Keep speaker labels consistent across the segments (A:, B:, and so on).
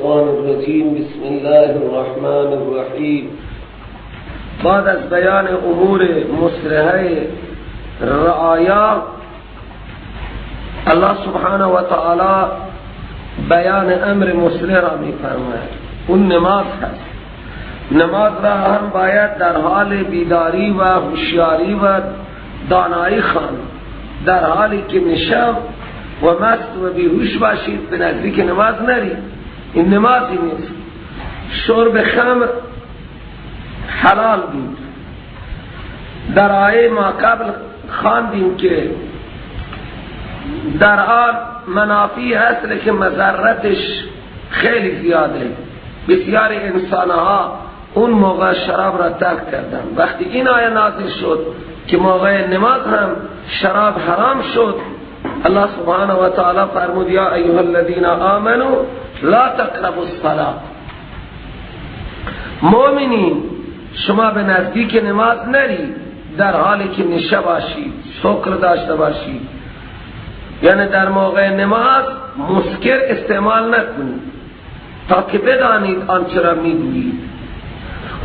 A: الشیطان الرجیم. بسم الله الرحمن الرحیم. بعد از بیان امور مصلحه رعایا، الله سبحانه و تعالی بیان امر مصلح را می فرماید. اون نماز هست. نماز را هم باید در حال بیداری و هوشیاری و دانایی خواند. در حالی که نشب و مست و بیهوش باشید به نزدیک نماز نرید، این نمازی نیست. شرب خمر حلال بود. در آیه ما قبل خواندیم که در آن منافی هست که مضرتش خیلی زیاده. بسیاری انسانها اون موقع شراب را ترک کردن. وقتی این آیه نازل شد که موقع نماز هم شراب حرام شد، الله سبحانه و تعالی فرمود یا ایها الذین آمنوا لا تقربوا الصلاة. مؤمنین شما به نزدیک نماز نرید در حالی که نشه باشید، سکر داشته باشید، یعنی در موقع نماز مسکر استعمال نکنید تا که بدانید آنچه را میگویید.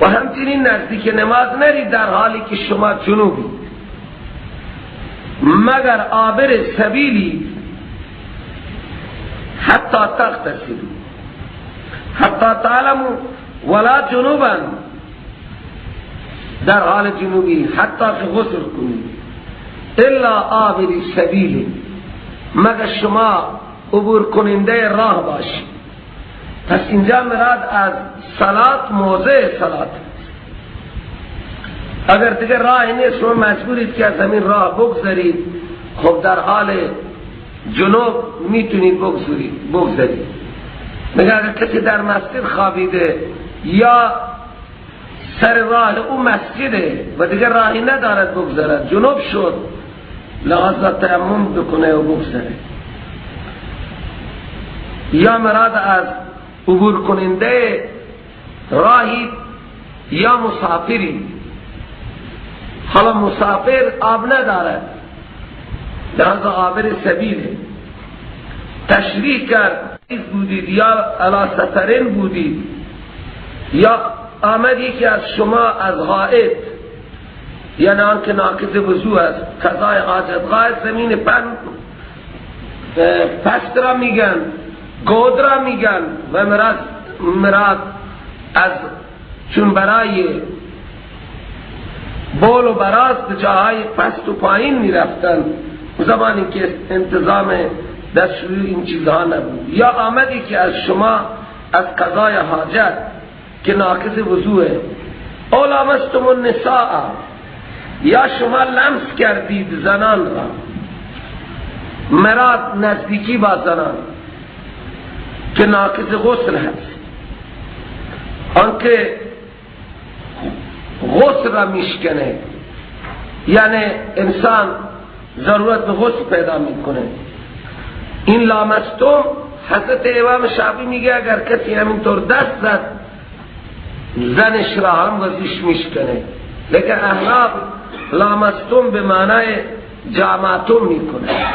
A: و همچنین نزدیک نماز نرید در حالی که شما جنوبید، مگر عابر سبیلی حتی تغتسلوا حتی تعلموا ولا جنوبا، در حال جنوبی حتی که غسل کنید، الا عابر سبیل، مگر شما عبور کننده راه باشید. پس اینجا مراد از صلات موضع صلات. اگر دیگه راه نیست، شما مجبورید که از همین راه بگذارید. خب در حال جنوب میتونید بگذارید. مگر اگر کسی در مسجد خوابیده یا سر راه او مسجده و دیگه راهی ندارد بگذارد، جنوب شد، لحاظ تیمم بکنه و بگذاره. یا مراد از عبور کننده راهی یا مسافری. حالا مسافر آب ندارد، لحاظ عابر سبیله. تشریح کرد بودید یا علی سفرین بودید یا آمد یکی از شما از غائط، یعنی آن که ناقض وضو است، قضای حاجت. غائط زمین پست را میگن، گود را میگن. و مراد از چون برای بول و براز به جاهای پست و پایین میرفتن، زمانی که انتظام دستشویی این چیزها نبود. یا آمدی که از شما از قضای حاجت که ناقض وضوعه، او لامستم النساء، یا شما لمس کردید زنان را، مراد نزدیکی با زنان که ناقض غسل هست، آنکه غسل را میشکنه، یعنی انسان ضرورت به غسل پیدا میکنه. این لامستم حضرت امام شافعی میگه اگر کسی همینطور دست زد زنش را هم وزیش میشکنه، لیکن احناف لامستم به معنای جامعتم میکنه،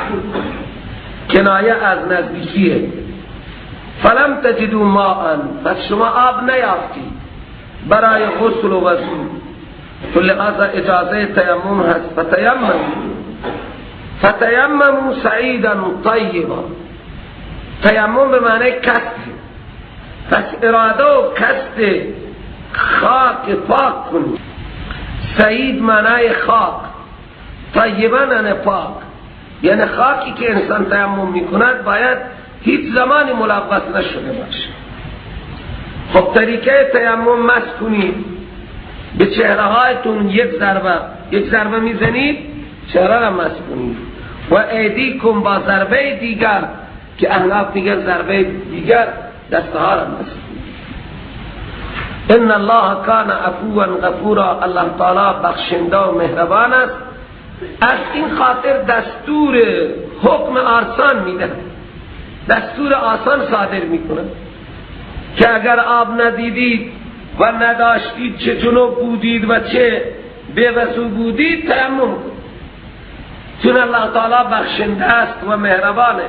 A: کنایه از نزدیکیه. فلم تجدوا ماء، پس شما آب نیافتید برای غسل و وضو، تو لحاظ اجازه تیمم هست. فتیمموا صعیدا طیبا. تیمم به معنی کسب، پس اراده و کسب خاک پاک کنید. صعید معنای خاک، طیبا یعنی پاک، یعنی خاکی که انسان تیمم میکند باید هیچ زمانی ملوث نشده باشه. خب طریقه تیمم مس کنید به چهره هایتون، یک ضربه میزنید چهره را مس کنید، و ایدیکم با ضربه دیگر که احناف دیگر ضربه دیگر دستها را مس کنید. ان الله کان عفوا غفورا، الله تعالی بخشنده و مهربان است. از این خاطر دستور حکم آسان میده، دستور آسان صادر میکنه که اگر آب ندیدید و نداشتید، چه جنوب بودید و چه بی‌وضو بودید، تیمم کنید، چون الله تعالی بخشنده است و مهربانه.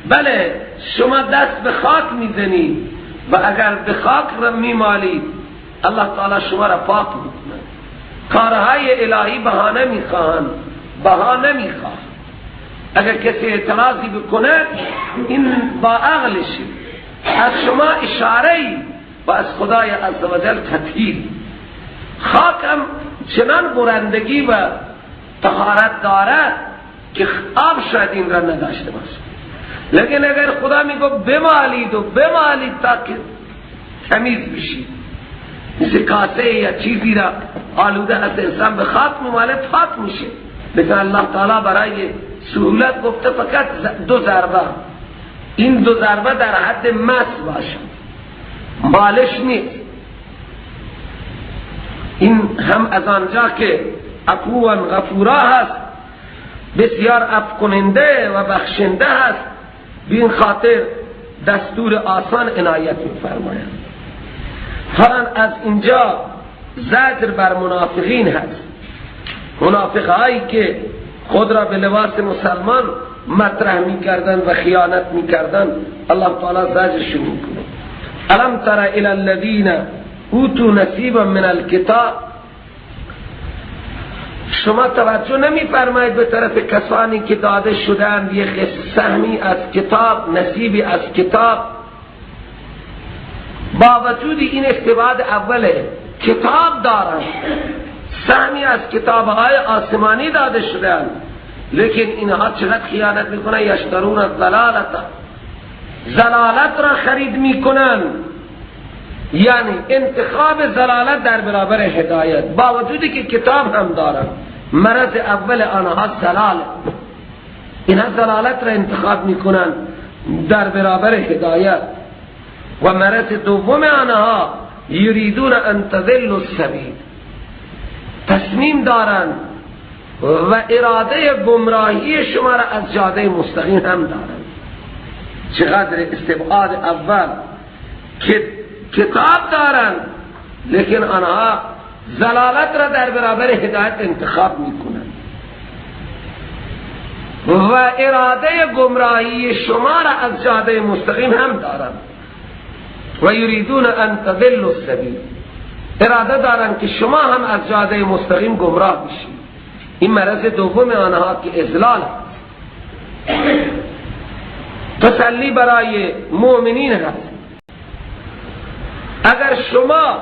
A: بله، شما دست به خاک میزنید و اگر به خاک را میمالید الله تعالی شما را پاک میکند. کارهای الهی بهانه میخواهند، بهانه میخواهند. اگر کسی اعتراضی بکند این با عقلش، از شما اشاره و از خدای عزوجل تطهیر. خاک هم چنان برندگی و طهارت دارد که آب شاید این را نداشته باشه، لیکن اگر خدا میگه بمالید و بمالید تا که تمیز بشید، مثل کاسه یا چیزی را آلوده هست انسان به خاک میماله پاک میشه. لیکن الله تعالی برای سهولت گفته فقط دو ضربه، این دو ضربه در حد مس باشه، مالش نیست. این هم از آنجا که عفوا غفورا هست، بسیار عفو کننده و بخشنده هست، به این خاطر دستور آسان عنایت می‌فرماید. حالا از اینجا زجر بر منافقین هست، منافقهایی که خود را به لباس مسلمان مطرح می‌کردند و خیانت می‌کردند، الله تعالی زجرشون می‌کنه. الم تر الی الذین اوتوا نصیبا من الکتاب، شما توجه نمی‌فرمایید به طرف کسانی که داده شدند یک سهمی از کتاب، نصیبی از کتاب. با وجود این استبعاد اوله، کتاب دارند، سهمی از کتاب‌های آسمانی داده شدند، لیکن اینها چقدر خیانت میکنن. یشترون الضلالت، ضلالت را خرید میکنن، یعنی انتخاب ضلالت در برابر هدایت، با وجودی که کتاب هم دارن. مرض اول آنها ضلال، اینها ضلالت را انتخاب میکنن در برابر هدایت. و مرض دوم آنها یریدون ان تضلوا السبیل، تصمیم دارند و اراده گمراهی شما را از جاده مستقیم هم دارند. چقدر استبعاد اول که کتاب دارند، لیکن آنها ضلالت را در برابر هدایت انتخاب میکنند و اراده گمراهی شما را از جاده مستقیم هم دارند. و یریدون ان تضلوا السبیل، اراده دارند که شما هم از جاده مستقیم گمراه بشید. این مرض دوم آنها که اضلال هست. تسلی برای مؤمنین هست. اگر شما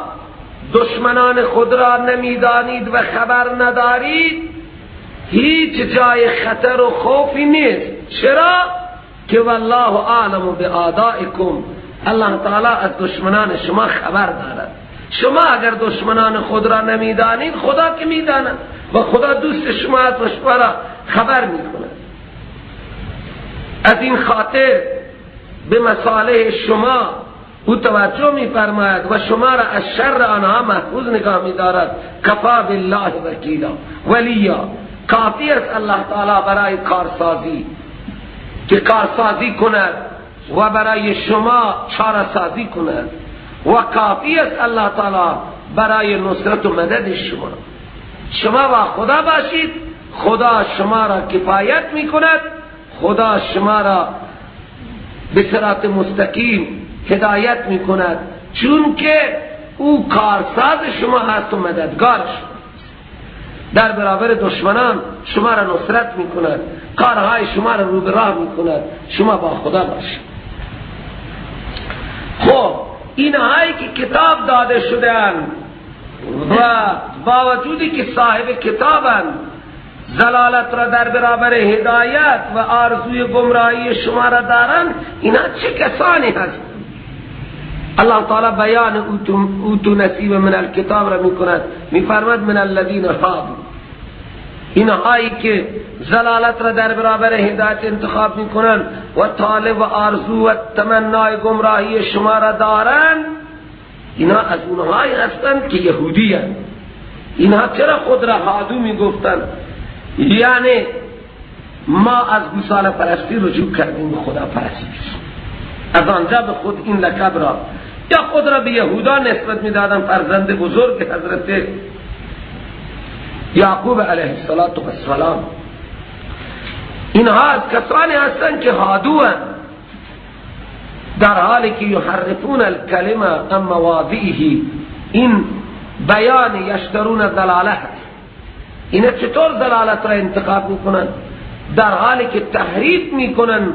A: دشمنان خود را نمیدانید و خبر ندارید، هیچ جای خطر و خوفی نیست. چرا؟ که والله اعلم باعدائکم، الله تعالی از دشمنان شما خبر دارد. شما اگر دشمنان خود را نمیدانید، خدا که میداند و خدا دوست شما از شما را خبر میکند. از این خاطر به مصالح شما او توجه میفرماید و شما را از شر آنها محفوظ نگاه میدارد. کفا بالله وکیلا ولیا، کافی است الله تعالی برای کارسازی که کارسازی کند و برای شما چاره سازی کند، و کافی است الله تعالی برای نصرت و مدد شما. شما با خدا باشید، خدا شما را کفایت میکند، خدا شما را به صراط مستقیم هدایت میکند، چون که او کارساز شما هست و مددگار شما. در برابر دشمنان شما را نصرت میکند، کارهای شما را رو به راه میکند. شما با خدا باشید. خب اینهایی که کتاب داده شدن و با وجودی که صاحب کتابند، ضلالت را در برابر هدایت و آرزوی گمراهی شما را دارند، اینا چه کسانی هستند؟ الله تعالی بیان اوتو نصیب من الکتاب را میکند، میفرماد من الذین هادوا، اینهایی که ضلالت را در برابر هدایت انتخاب میکنند و طالب و آرزو و تمنای گمراهی شما را دارند، اینا از اونهایی هستند که یهودی هستند. اینها چرا خود را هادو میگفتند؟ یعنی ما از گوساله پرستی رجوع کردیم به خدا پرستی، از آنجا به خود این لقب را یا خود را به یهودا نسبت میدادن، فرزند بزرگ حضرت یعقوب علیه السلام. اینها از کسانی هستند که هادو هستند، در حالی که یحرفون الکلمه عن مواضعه، این بیان یشترون ضلاله، اینا چطور ضلالت را انتخاب میکنن؟ در حالی که تحریف میکنن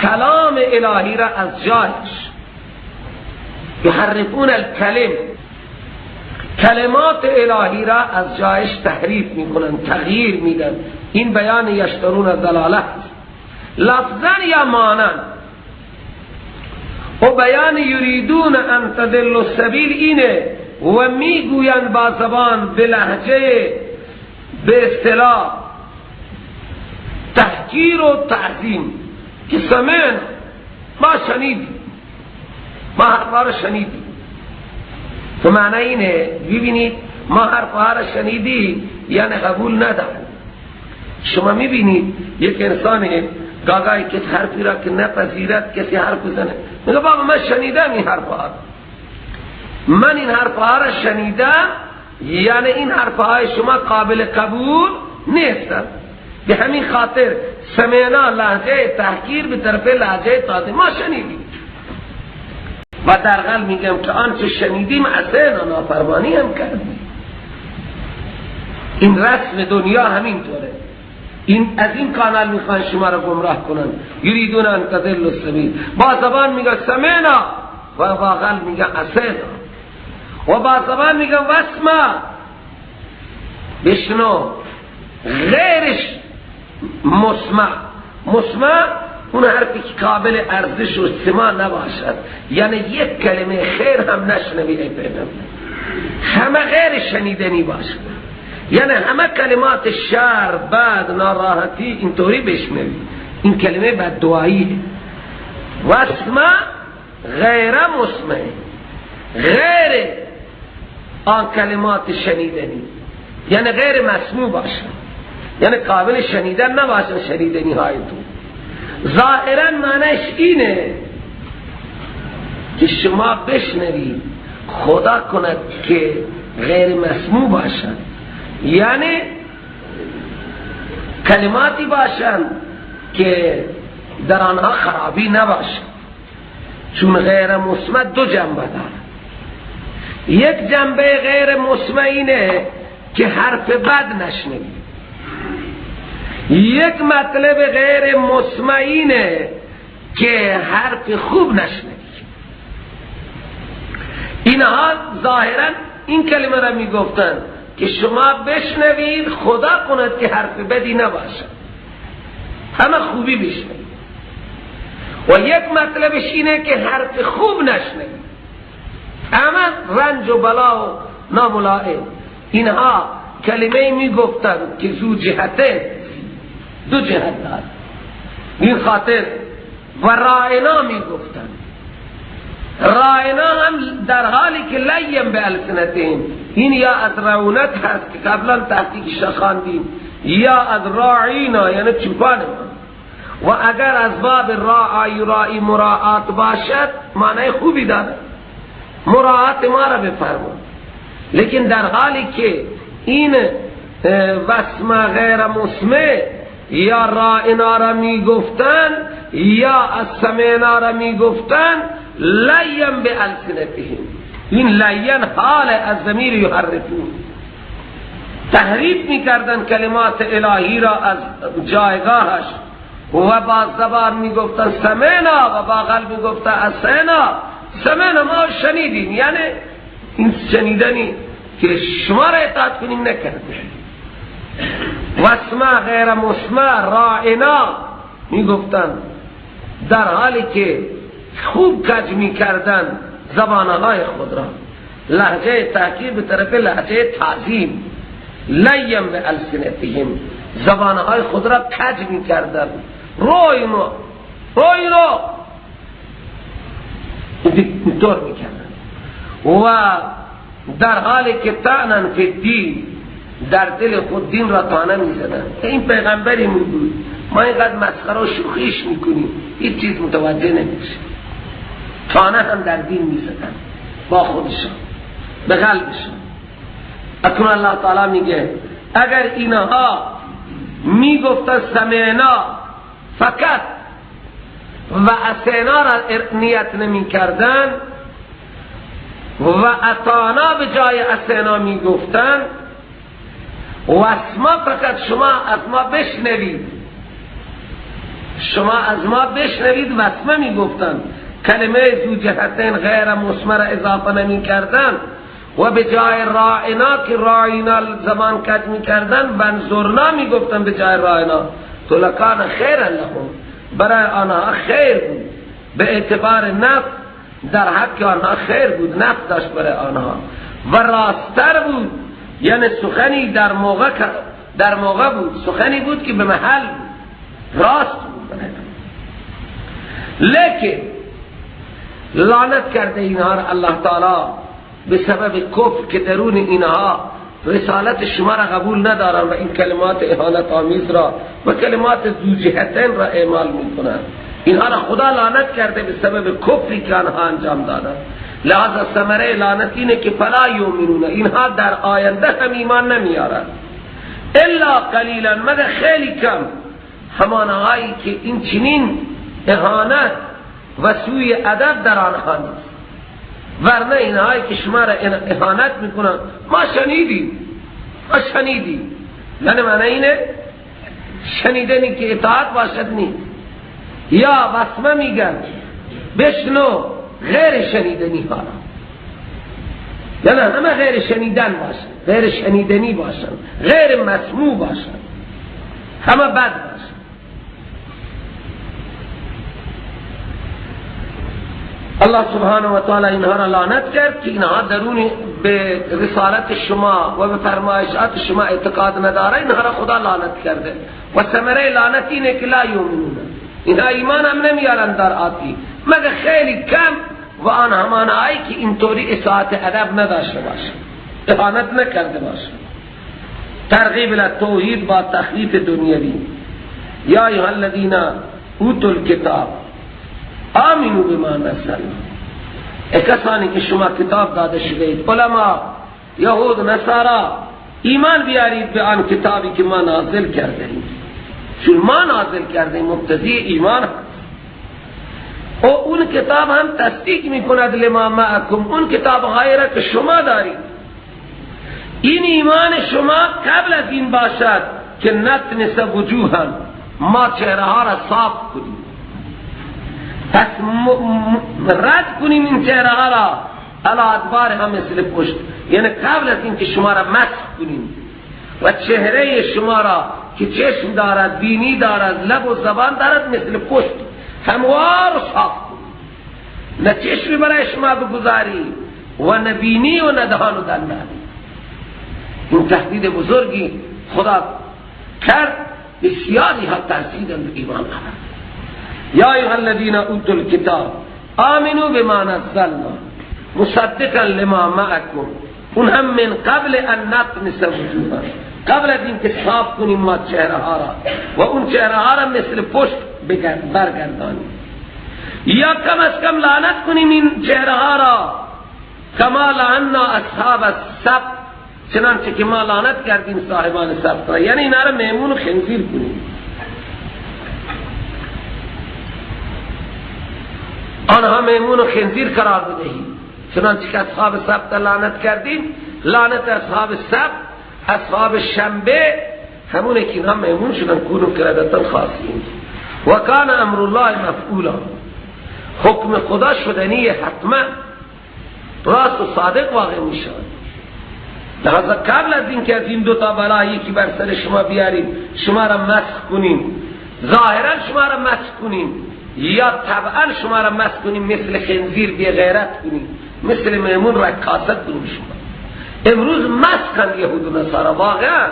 A: کلام الهی را از جایش. یحرفون الکلم، کلمات الهی را از جایش تحریف میکنن، تغییر میدن. این بیان یشترون ضلاله لفظا یا معنی. و بیان یریدون ان تضلوا السبیل اینه و میگویند با زبان به لهجه به اصطلاح تحقیر و تعظیم که سمعنا، ما شنیدیم، ما حرفها را شنیدیم. تو معنی اینه، ببینید ما حرفها را شنیدیم یعنی قبول نداریم. شما میبینید یک انسان گاگایی که حرفی را که نپذیرد کسی حرف بزنه، میگه بابا من شنیدم این حرفها، من این حرفها را شنیدم، یعنی این حرفهای شما قابل قبول نیستن. به همین خاطر سمعنا لهجه تحقیر به طرف لهجه تعظیم، ما شنیدیم و در قلب میگم که آنچه شنیدیم اصلا نافرمانی هم کردیم. این رسم دنیا همینطوره، این از این کانال میخوان شما را گمراه کنن. یریدون ان تضلوا السبیل، با زبان میگه سمعنا و با قلب میگه عصینا و با زبان میگه واسمع، بشنو، غیرش مسمع. مسمع اون حرفی که قابل ارزش و سماع نباشد، یعنی یک کلمه خیر هم نشنوی ای پیغمبر، همه غیر شنیدنی باشد، یعنی همه کلمات شر، بد، ناراحتی اینطوری بشنوی. این کلمه بد دعاییه. واسمع غیر مسمع، غیر آن کلمات شنیدنی، یعنی غیر مسموع باشد، یعنی قابل شنیدن نباشد شنیدنی های تو. ظاهرا معنیش اینه که شما بشنوید، خدا کند که غیر مسموع باشد، یعنی کلماتی باشند که در آنها خرابی نباشد. چون غیر مسمع دو جنبه دارد. یک جنبه غیر مسمع اینه که حرف بد نشنوید. یک مطلب غیر مسمع اینه که حرف خوب نشنوید. اینها ظاهرا این کلمه را میگفتند که شما بشنوید، خدا کند که حرف بدی نباشد، همه خوبی بشنوید. و یک مطلبش اینه که حرف خوب نشنوید، همه رنج و بلا و ناملائم. اینها کلمه میگفتند که زو جهته، دو جهت دارد. این خاطر و رائنا میگفتند. رائنا هم در حالی که لیم به السنتهم، این یا از رعونت هست که قبلا تحقیقش خواندیم، یا از راعینا یعنی چوپان ما. و اگر از باب راعی راعی مراعات باشد معنی خوبی داره، مراعات ما را بفرما. لیکن در حالی که این وسمه غیر مسمع یا رائنا را میگفتن یا از سمعنا را میگفتن، لیم به السنتهم، این لین حال از ضمیر یحرفون، تحریف میکردن کلمات الهی را از جایگاهش و با زبان میگفتن سمعنا و با قلب میگفتن اسعنا. سمعنا ما شنیدیم، یعنی این شنیدنی که شما را اطاعت کنیم نکردیم. واسمع غیر مسمع رائنا میگفتن، در حالی که خوب کج میکردن زبانهای خود را، لهجه تحقیر به طرف لهجه تعظیم، لیم به السنتهم، زبانهای خود را کج میکردن، روینو روینو اینطور میکردن. و در حالی که طعنا فی الدین، در دل خود دین را طعنه میزدن. این پیغمبری بود، ما اینقدر مسخره و شوخیش میکنیم، هیچ چیز متوجه نمیشه. طعنه هم در دین میزدن با خودشان، به قلبشان. اکنون الله تعالی میگه اگر اینها میگفتن سمعنا فقط و اسینا را نیت نمی کردن و اتانا به جای اسینا می گفتن و اسما فقط شما از ما بشنوید، شما از ما بشنوید و اسما می گفتن، کلمه ذو جهتین غیر مثمر اضافه نمی کردن و به جای رائنا که رائنا زبان کج می کردن ونظرنا می گفتن به جای رائنا، تو لکان خیر لهم، برای آنها خیر بود، به اعتبار نفع در حق آنها خیر بود، نفع داشت برای آنها و راستر بود، یعنی سخنی در موقع بود، سخنی بود که به محل بود، راست بود برای آنها. لیکن لعنت کرده اینها را الله تعالی به سبب کفر که درون اینها رسالت شما را قبول ندارن و این کلمات اهانت آمیز را و کلمات ذو جهتین را اعمال میکنند. اینها را خدا لعنت کرده به سبب کفری که آنها انجام دادن. لہذا ثمره لعنت اینه که فلا یؤمنون، اینها در آینده هم ایمان نمیارن الا قلیلا، مگر خیلی کم، همانهایی که این چنین اهانت و سوی ادب در آنها نیست. ورنه اینهایی که شما را اهانت میکنن ما شنیدیم، ما شنیدیم، یعنی معنی اینه شنیدنی که اطاعت باشد نیست، یا وسمه میگن بشنو غیر شنیدنی ها را، یعنی همه غیر شنیدن باشن، غیر شنیدنی باشن، غیر مسموع باشن، همه بد باشن. الله سبحانه و تعالی اینها را لعنت کرد که اینها درون به رسالت شما و به فرمایشات شما اعتقاد نداره، اینها را خدا لعنت کرده و ثمره لعنت اینه که لا یؤمنون، اینها ایمان هم نمیارن در آتی مگر خیلی کم، و آن همان آیی که اینطوری اطاعت ادب نداشته باشه، اهانت نکرده باشه. ترغیب التوحید با تخویف دنیوی، یا ایها الذین اوتوا الکتاب آمنوا بما نزلنا، ای کسانی که شما کتاب داده شده اید، علما، یهود، نصارا، ایمان بیارید به آن کتابی که ما نازل کرده ایم، چون ما نازل کرده ایم مقتضی ایمان هست. و اون کتاب هم تصدیق میکند لما معکم، اون کتاب غیره که شما دارید. این ایمان شما قبل از این باشد که نطمس وجوها، ما چهره ها را صاف کنیم، پس رد کنیم این چهره ها را علی ادبار هم مثل پشت، یعنی قبل از این که شما را مسح کنیم و چهره شما را که چشم دارد، بینی دارد، لب و زبان دارد، مثل پشت هموار صاف کنیم، نه چشمی برای شما بگذاری و نه بینی و نه دهان و دندان. این تهدید بزرگی خدا کرد، بسیاری ها ترسیدن به ایمان آورد. یا ایها الذین اوتوا الکتاب آمنوا بما نزلنا مصدقا لما معکم، اون هم من قبل ان نطمس وجوها، قبل از اینکه صاف کنیم ما چهره ها را و اون چهره ها را مثل پشت برگردانیم، یا کم از کم لعنت کنیم این چهره ها را، کما لعنا اصحاب السبت، چنانچه که ما لعنت کردیم صاحبان سبت را، یعنی اینا را میمون و خنزیر کنیم. آنها میمون و خنزیر قرار بدهیم، چنانچه که اصحاب سبت لعنت کردیم، لعنت اصحاب سبت، اصحاب شنبه، همونه که اینها میمون شدن، کونو قردة خاسئین. و کان امر الله مفعولا، حکم خدا شدنی حتما راست و صادق واقع می شود. لحاظا قبل از اینکه از این دوتا بلا یکی بر سر شما بیاریم، شما را مسخ کنیم، ظاهرا شما را مسخ کنیم یا طبعا شما را مسخ کنیم، مثل خنزیر بی غیرت کنیم، مثل میمون رکاست کنیم شما. امروز مسخن یهود و نصارا، واقعا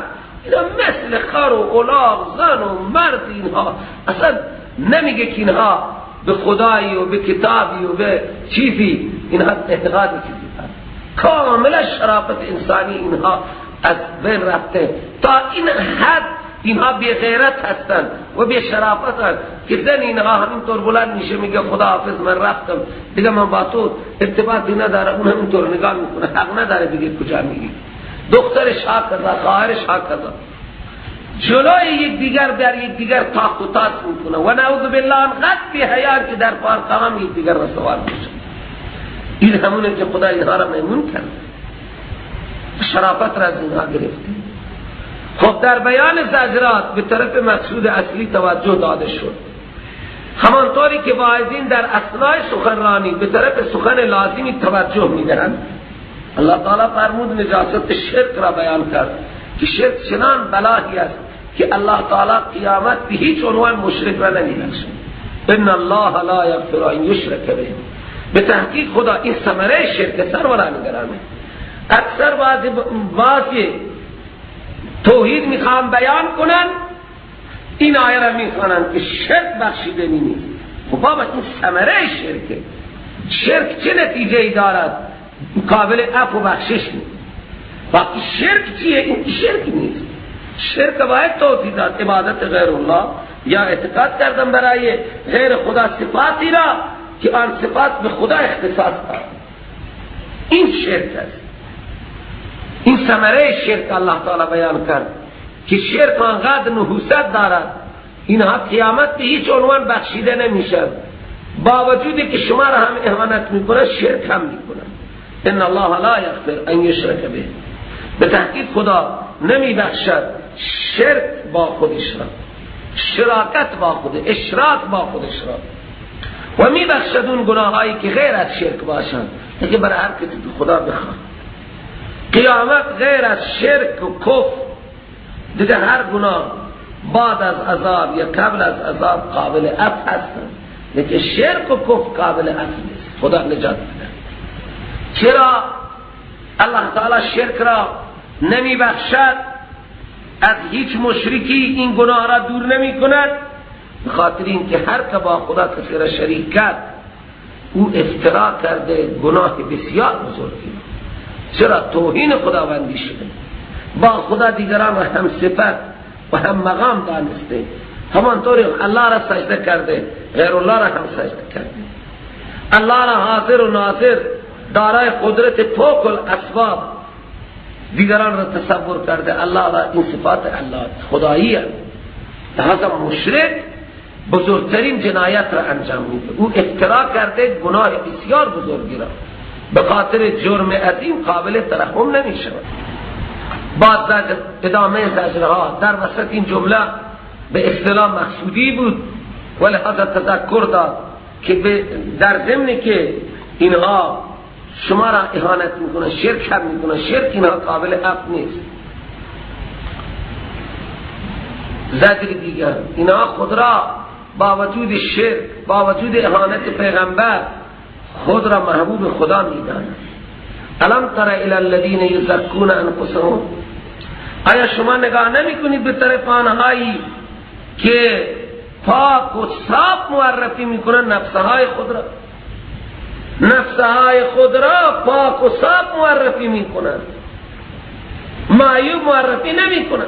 A: اینا مثل خر و الاغ، زن و مرد، اینها اصلا نمیگه که اینها به خدایی و به کتابی و به چیزی، اینها اعتقاد چیزی دارن. کاملا شرافت انسانی اینها از بین رفته، تا این حد اینها بی غیرت هستند و بی شرافت هستند که زن اینها همینطور بلند میشه میگه خدا حافظ من رفتم دیگه، من با تو ارتباطی نداره. اون همینطور نگاه میکنه، حق نداره بگه کجا میری. دخترش ها کذا، خواهرش ها کذا. جلوی یکدیگر بر یکدیگر تاخت و تاس میکنه و نعوذ بالله انقدر بی حیا که در پارک هم یکدیگر را سوار میشه. این همونه که خدا اینها را میمون کرد، شرافت را از اینها گرفته. خب در بیان زجرات به طرف مقصود اصلی توجه داده شد، همانطوری که واعظین در اثنای سخنرانی به طرف سخن لازمی توجه میدهند. الله تعالی فرمود نجاست شرک را بیان کرد که شرک چنان بلاهی است که الله تعالی قیامت به هیچ عنوان مشرک را نمیبخشد. ان الله لا یغفر ان یشرک به. به تحقیق خدا این ثمره شرک سروران گرامی، اکثر بعضی توحید میخوان بیان کنن، این آیه را میخوانند که شرک بخشیده نیست. خب بابا این ثمره شرکه، شرک چه نتیجه ای دارد؟ قابل عفو و بخشش نیست. وقتی شرک چیه؟ این شرک نیست. شرک باید توضیح داد، عبادت غیر الله یا اعتقاد کردن برای غیر خدا صفاتی را که آن صفات به خدا اختصاص دارد، این شرک است. این ثمره شرک الله تعالی بیان کرد که شرک آنقدر نحوست دارد، اینها قیامت به هیچ عنوان بخشیده نمیشد، با وجودی که شما را هم اهانت میکنه شرک هم میکنه. ان الله لا یغفر ان یشرک به. به تحقیق خدا نمیبخشد شرک با خودش را، شراکت با خود، اشراک با خودش را، و میبخشد اون گناهایی که غیر از شرک باشند، که برای هر کسی که خدا بخواد. قیامت غیر از شرک و کفر دیگه هر گناه بعد از عذاب یا قبل از عذاب قابل عفو هستند، لیکن شرک و کفر قابل عفو نیست. خدا نجات بده. چرا الله تعالی شرک را نمی بخشد؟ از هیچ مشرکی این گناه را دور نمی کند، به خاطر اینکه هر که با خدا کسی را شریک کرد او افترا کرده گناه بسیار بزرگی. چرا؟ توهین خداوندی شده، با خدا دیگران را هم صفت و هم مقام دانسته، همانطور الله را سجده کرده غیر الله را هم سجده کرده، الله را حاضر و ناظر دارای قدرت فوق الاسباب دیگران را تصور کرده، الله را این صفات الله خدایی است. لہذا مشرک بزرگترین جنایت را انجام میده، او افترا کرده گناه بسیار بزرگی را، به خاطر جرم عظیم قابل ترحم نمی شود. بعد ادامه زجرها در وسط این جمله به اصطلاح مقصودی بود، ولهذا تذکر داد که در ضمن که اینها شما را اهانت میکنن، شرک هم میکنن، شرک اینها قابل عفو نیست. زجر دیگر، اینها خود را با وجود شرک، با وجود اهانت پیغمبر، خود را محبوب خدا میدانند. الم تر الی الذین یزکون انفسهم، آیا شما نگاه نمی کنید به طرف آنهایی که پاک و صاف معرفی میکنن نفسهای خود را، نفسهای خود را پاک و صاف معرفی میکنن، معیوب معرفی نمی کنن.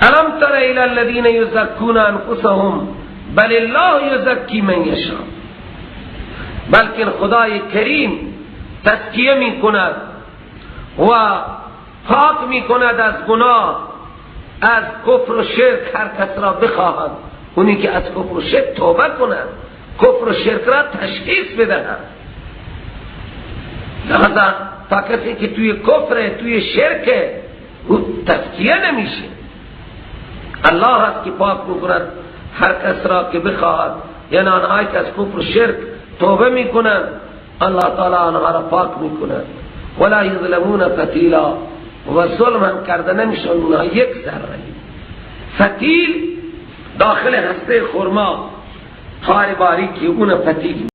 A: الم تر الی الذین یزکون انفسهم بل الله یزکی من یشاء، بلکه خدای کریم تزکیه می کند و پاک می کند از گناه، از کفر و شرک هر کس را بخواهد. اونی که از کفر و شرک توبه کند، کفر و شرک را تشخیص بدهد. لذا تا کسی که توی کفر، توی شرک، او تزکیه نمیشه. الله هست که پاک میکند هر کس را که بخواهد، یعنی آنهایی که از کفر و شرک توبه میکنند الله تعالی آنها را پاک میکند. ولا یظلمون فتیلا، و ظلم هم کرده نمیشن اونها یک ذره. فتیل داخل هسته خرما خار باریکی، اون فتیل.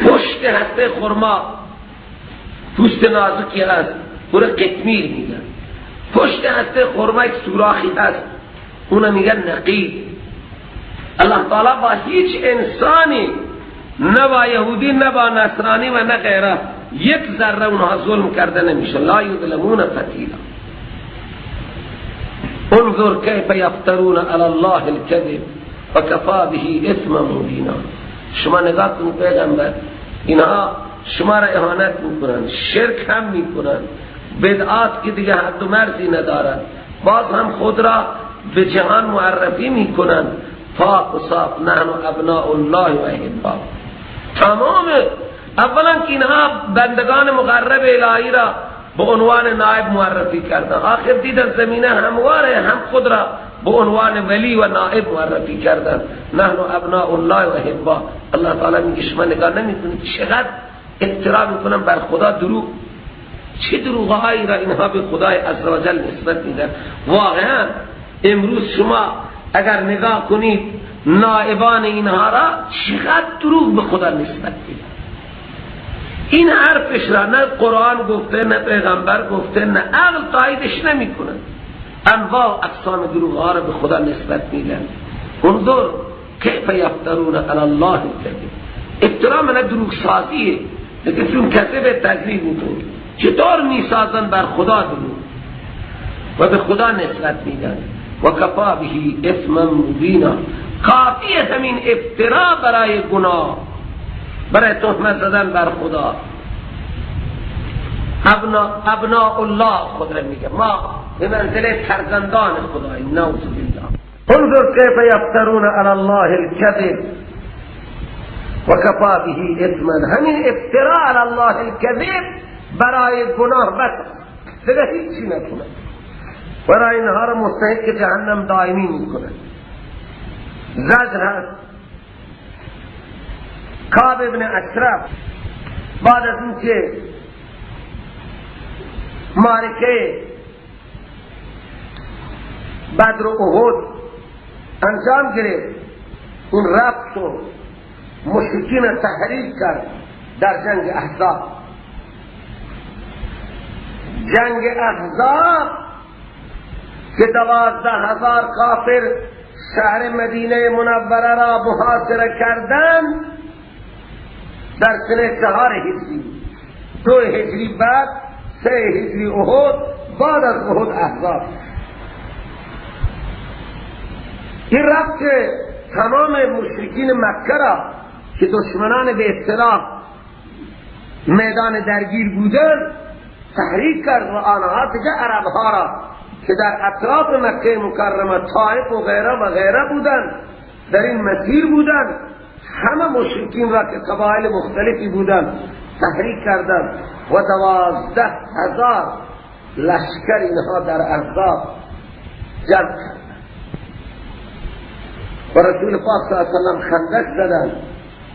A: پشت هسته خرما پوست نازکی هست، اون قطمیر میگن. پشت هسته خرما یک سوراخی هست، اون میگن نقیر. الله تعالی با هیچ انسانی، نه با یهودی، نه با نصرانی و نه غیره، یک ذره اونها ظلم کرده نمیشه. لا یظلمون فتیلا. انظر کیف یفترون علی الله الكذب وکفا به اثما مبینا. شما نگاه کنید پیغمبر، اینها شما را اهانت میکنن، شرک هم میکنن، بدعات که دیگه حد و مرزی ندارد، باز هم خود را به جهان معرفی میکنند پاک و صاف، نحن ابناء الله و احباء. تمام اولا که اینها بندگان مقرب الهی را به عنوان نائب معرفی کردن، آخر دیدن زمینه همواره، هم خود را به عنوان ولی و نائب معرفی کردن، نحن ابناء الله و احباء. الله تعالی میگه شما نگاه نمیکنید چقدر افترا میکنن بر خدا دروغ، چه دروغهایی را اینها به خدای عزوجل نسبت میدن. واقعا امروز شما اگر نگاه کنید نائبان اینها را چقدر دروغ به خدا نسبت میدن. این حرفش را نه قرآن گفته، نه پیغمبر گفته، نه عقل تاییدش نمیکنه. انواع اقسام دروغ ها را به خدا نسبت میدن. انظر کیف یفترون علی الله الکذب. افترا من دروغ سازیه، لیکن چون کذب تکذیب میکنه. چطور میسازن بر خدا دروغ و به خدا نسبت میدن. و کفا به اثما مبینا. کافی همین افترا برای گناه، برای تهمت زدن بر خدا. ابناء الله خود را میگه، ما به منزله فرزندان خداییم، نعوذ بالله. انظر کیف یفترون علی الله الکذب و کفا به اثما. همین افترا علی الله الکذب برای گناه بس، دیگه هیچی نکنه. برای اینها را مستحق جهنم دائمی میکنه. زجر هست. کعب ابن اشرف بعد از اینکه معرکه بدر و احد انجام گرفت، اون رفت و مشرکین تحریک کرد در جنگ احزاب. جنگ احزاب که 12,000 کافر شهر مدینه منوره را محاصره کردند در سنه 4 هجری، 2 هجری بعد، 3 هجری احد، بعد از احد احزاب. این رفت که تمام مشرکین مکه را که دشمنان به اصطلاح میدان درگیر بودن تحریک کرد و آنها دیگه عربها را که در اطراف مکه مکرمه طائف و غیره و غیره بودن، در این مسیر بودن، همه مشرکین را که قبایل مختلفی بودن تحریک کردند و 12,000 لشکر اینها در احزاب جمع کردند و رسول پاک صلی الله علیه وسلم خندق زدند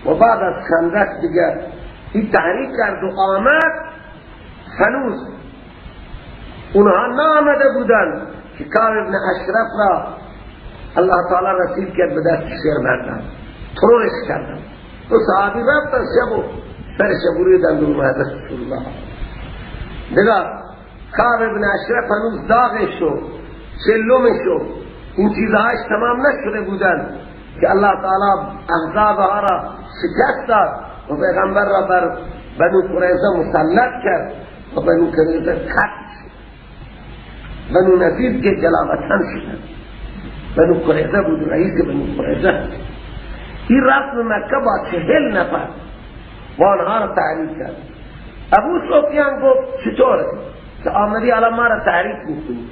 A: و بعد از خندق دیگه این تحریک کرد و آمد. هنوز اونها نآمده بودند که کعب ابن اشرف را الله تعالی رسید کرد به دست شیرمردان، ترورش کردن. تو صحابی رفتن شب و سرش بریدن دور حضرت رسول الله. دیگر کعب ابن اشرف هنوز داغش و چلمش و این چیزهایش تمام نشده بودند که الله تعالی احزابها را شکست داد و پیغمبر را بر بنو قریظه مسلط کرد و بنو قریظه قتل شد. بنو نضیر که جلاوطن شدند، بنو قریظه بود رئیس بنو قریظه. این رفت به مکه با 40 نفر و آنها را تحریک کرد. ابو سفیان گفت چطوره که آمدی الان ما را تحریک میکنی؟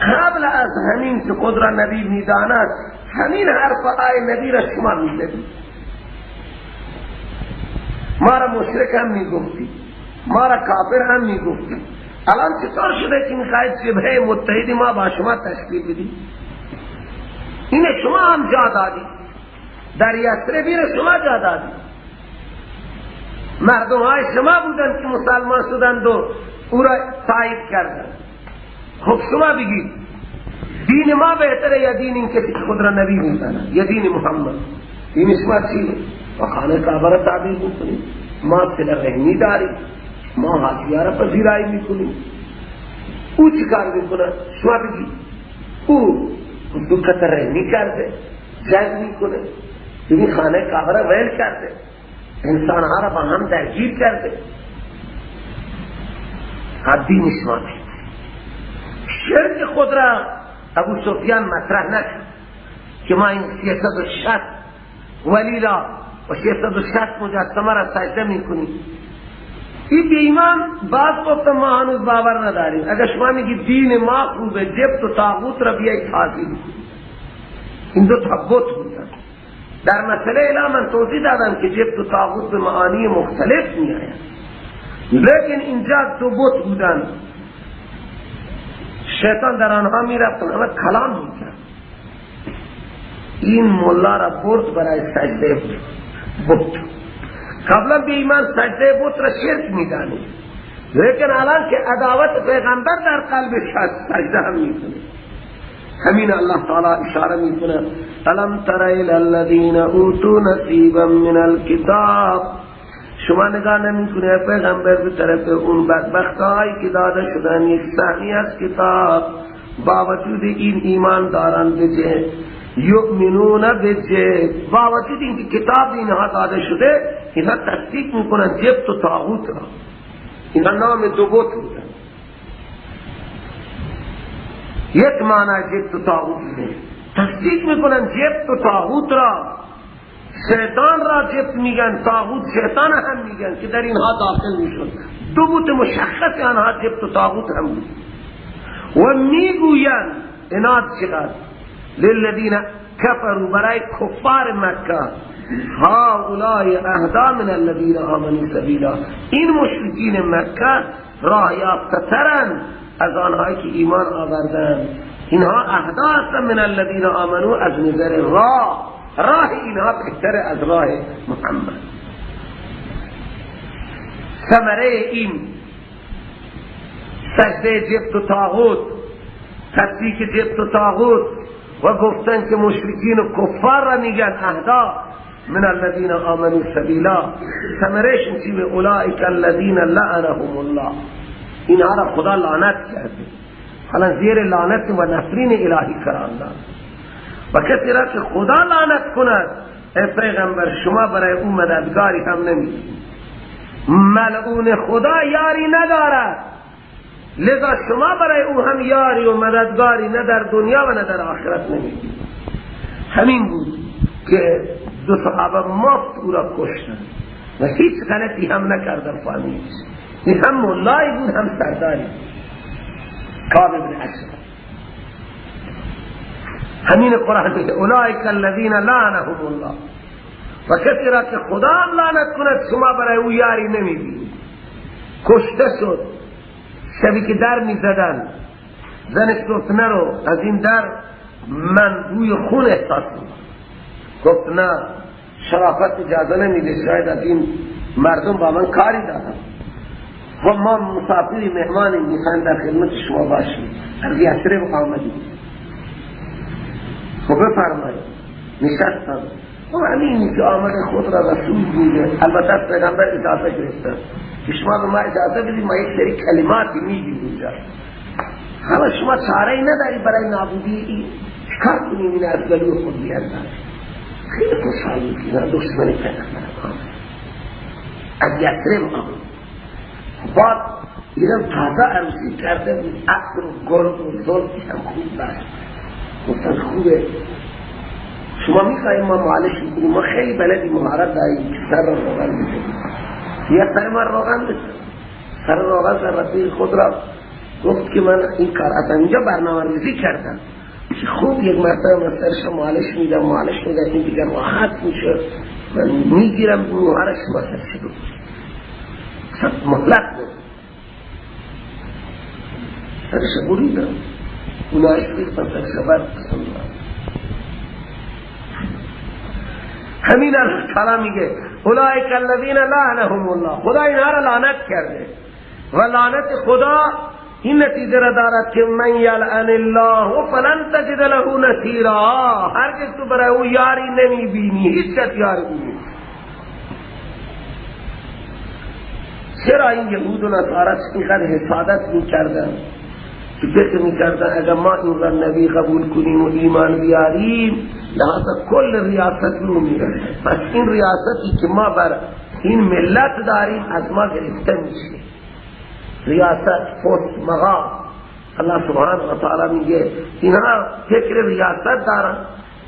A: قبل از همین که خود را نبی میداند همین حرف آی نبی را شما میزدی، ما را مشرک هم میگفتی، ما را کافر هم میگفتی، الان چطور شده که میخواید جبهه متحد ما با شما تشکیل بدی؟ اینه شما هم جا دادی، در یثرب اینه شما جا دادی، مردم های شما بودند که مسلمان شدند و او را تایید کردند. خب شما بگید دین ما بهتره یا دین این کسی که خود را نبی میداند یا دین محمد؟ دین شما چیه؟ و خانه کعبه را تعبیر میکنیم، ما صله رحمی داریم، ما حاجی‌ها را پذیرایی میکنیم. او چی کار میکنه؟ شما بگید او دو قطع رحمی کرده، جنگ میکنه، این خانه کعبه را ویل کرده، انسانها را با هم درگیر کرده. دین شما بهتره. شرک خود را ابو سفیان مطرح نکرد که ما این 360 ولی را و 660 مجسمه را سجده میکنیم. این بی ایمان باز گفت ما هنوز باور نداریم. اگر شما میگی دین ما خوبه، جبت و طاغوت را بیای تعظیم کنی. این دو تا بت بودن. در مسئله اله من توضیح دادم که جبت و طاغوت به معانی مختلف می آید، لیکن اینجا دو بت بودن. شیطان در آنها می رفت و همه کلام می کرد. این ملا را برد برای سجده بت. قبلا به ایمان سجده بت را شرک می دانید، لیکن الان که عداوت پیغمبر در قلبش هست سجده هم می کنه. همین الله تعالی اشاره می کنه الم تر الی الذین اوتوا نصیبا من الکتاب. شما نگاه نمی کنه پیغمبر به طرف اون بدبختهایی که داده شدن یک سهمی از کتاب، با وجود این ایمان دارن به جه یؤمنون به جه، با وجود اینکه کتاب اینها داده شده اینها تصدیق میکنن جبت و طاغوت را. اینها نام دو بت بودن. یک معنی جبت و طاغوت بوده، تصدیق میکنن جبت و طاغوت را، شیطان را جبت میگن، طاغوت شیطان هم میگن که در اینها داخل میشد. دو بت مشخص آنها جبت و طاغوت هم بود. و میگوین اناد چقدر للذین کفروا، برای کفار مکه، هؤلاء اهدا من الذین آمنوا سبیلا. این مشرکین مکه راه یافته ترن از آنهایی که ایمان آوردن. اینها اهدا هستن من الذین آمنوا از نظر راه، راه اینها بهتر از راه محمد. ثمره این سجده جبت و طاغوت، تصدیق جبت و طاغوت و گفتن که مشرکین و کفار را میگن اهدا من الذین آمنوا سبیلا، ثمرهش چی؟ به اولئک الذین لعنهم الله. اینها را خدا لعنت کرده، حالا زیر لعنت و نفرین الهی قرار داد. و کسی را که خدا لعنت کند ای پیغمبر شما برای او مددگاری هم نمیدید. ملعون خدا یاری ندارد، لذا شما برای او هم یاری و مددگاری نه در دنیا و نه در آخرت نمیدید. همین بود که دو صحابه مفت او را کشتند و هیچ غلطی هم نکردن. فهمید این هم مولایی بود هم سرداری، کعب بن اشرف. همین قرآن میگه اولئک الذین لعنهم الله. و کسی را که خدا هم لعنت کند شما برای او یاری نمیدید. کشته شد. شبی که در میزدن زنش گفت نرو از این در، من بوی خون احساس میکنم. گفت نه، شرافت اجازه نمیده، شاید از این مردم با من کاری دارن و ما مسافری مهمانی میخوایم در خدمت شما باشیم، از یثرب آمدیم. خب بفرمایید. نشستم و همینی که آمده خود را رسول بوده، البته از پیغمبر اجازه گرفتن که شما به ما اجازه بدید ما یک سری کلماتی میگیم اینجا. حالا شما چاره ای نداری برای نابودی این، چیکار کنیم این از گلوی خود بیاندازیم؟ خیلی خوشحال بود که دشمن پیغمبر آمد از یثرب آمد. بعد اینم تازه عروسی کرده بود، عطر و گل و زلفی هم خوب داشت. گفتن خوبه، شما میخواییم ما معالج میکنیم، ما خیلی بلدی مهارت داریم که سر را روغن بزنیم. یا سر ما روغن بزن. سر روغن در رفیق خود را گفت که من این کار اصلا اینجا برنامه ریزی کردم که خوب یک مرتبه من سرش معالج میدم، معالج میدم، این دیگر راحت میشه، من میگیرم مهارش ما سرش رو مهلت بود. سرش بریدم، اونایش ریختم سرش بر قسم. همین الله تعالی میگه اولئک الذین لعنهم الله. خدا اینها را لعنت کرده و لعنت خدا این نتیجه را دارد که من یلعن الله فلن تجد له نصیرا. هرگز تو برای او یاری نمیبینی، هیچ کس یاری نیست. چرا این یهود و نصارا اینقدر حسادت میکردن که فکر میکردن اگر ما این را نبی قبول کنیم و ایمان بیاریم لحاظا کل ریاست رو میرسه، پس این ریاستی که ما بر این ملت داریم از ما گرفته میشه. ریاست، پست، مقام. الله سبحانه و تعالی میگه اینها فکر ریاست دارن،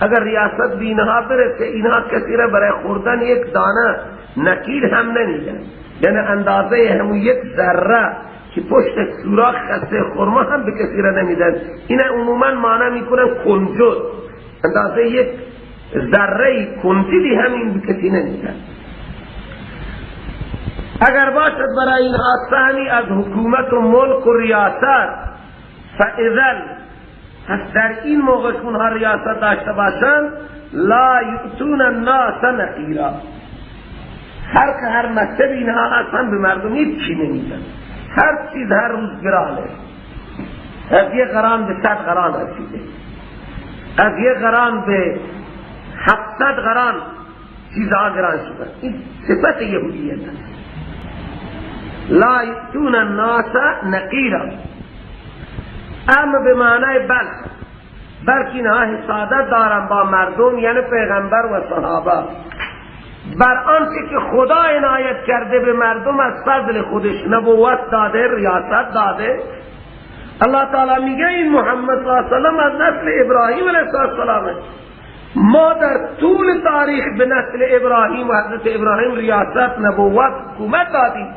A: اگر ریاست به اینها برسه اینها کسی را برای خوردن یک دانه نکیر هم نمیدن. یعنی اندازه همون یک ذره که پشت سوراخ خسته خرما هم به کسی را نمیدن. این عموما معنی میکنن کنجد، اندازه یک ذره کنجدی هم این به کسی نمیدن. اگر باشد برای اینها سهمی از حکومت و ملک و ریاست، فاذن، پس در این موقع که اونها ریاست داشته باشند، لا یؤتون الناس نقیرا، هر که هر مکتب اینها اصلا به مردم هیچ چی نمیدن. هر چیز هر روز گرانه، از یک قران به 100 قران رسیده، از یک قران به 700 قران چیزها گران شده. این صفت یهودیت است. لا یؤتون الناس نقیرا، اما به معنای بلخ، بلکه اینها حسادت دارن با مردم، یعنی پیغمبر و صحابه، بر آنچه که خدا عنایت کرده به مردم از فضل خودش، نبوت داده، ریاست داده. الله تعالی میگه این محمد صلی الله علیه و سلم از نسل ابراهیم علیه السلام، ما در طول تاریخ به نسل ابراهیم و حضرت ابراهیم ریاست، نبوت، حکومت دادیم.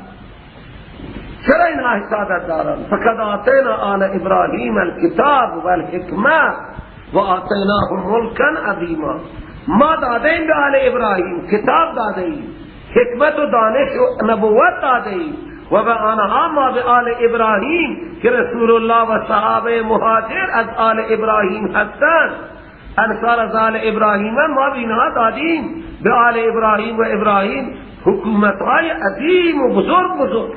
A: چرا اینها حسادت دارن؟ فقد آتینا آل ابراهیم الکتاب والحکمه و آتیناهم ملکا عظیما. ما داده ایم به آل ابراهیم کتاب داده ایم، حکمت و دانش و نبوت داده ایم، و به آنها ما به آل ابراهیم که رسول الله و صحابه مهاجر از آل ابراهیم هستند، انصار از آل ابراهیم، ما به اینها دادیم، به آل ابراهیم و ابراهیم حکومت‌های عظیم و بزرگ بزرگ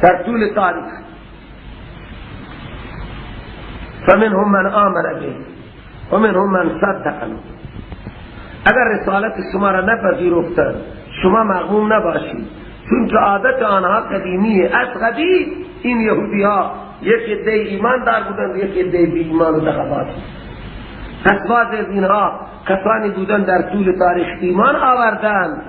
A: در طول تاریخ. فمنهم من آمن به ومنهم من صدق. اگر رسالت شما را نپذیرفتند شما مغموم نباشید، چون که عادت آنها قدیمیه. از قدیم این یهودی ها یک عده ایمان دار بودند، یک عده بی ایمان و دغاباز. پس بعضی از اینها کسانی بودند در طول تاریخ ایمان آوردند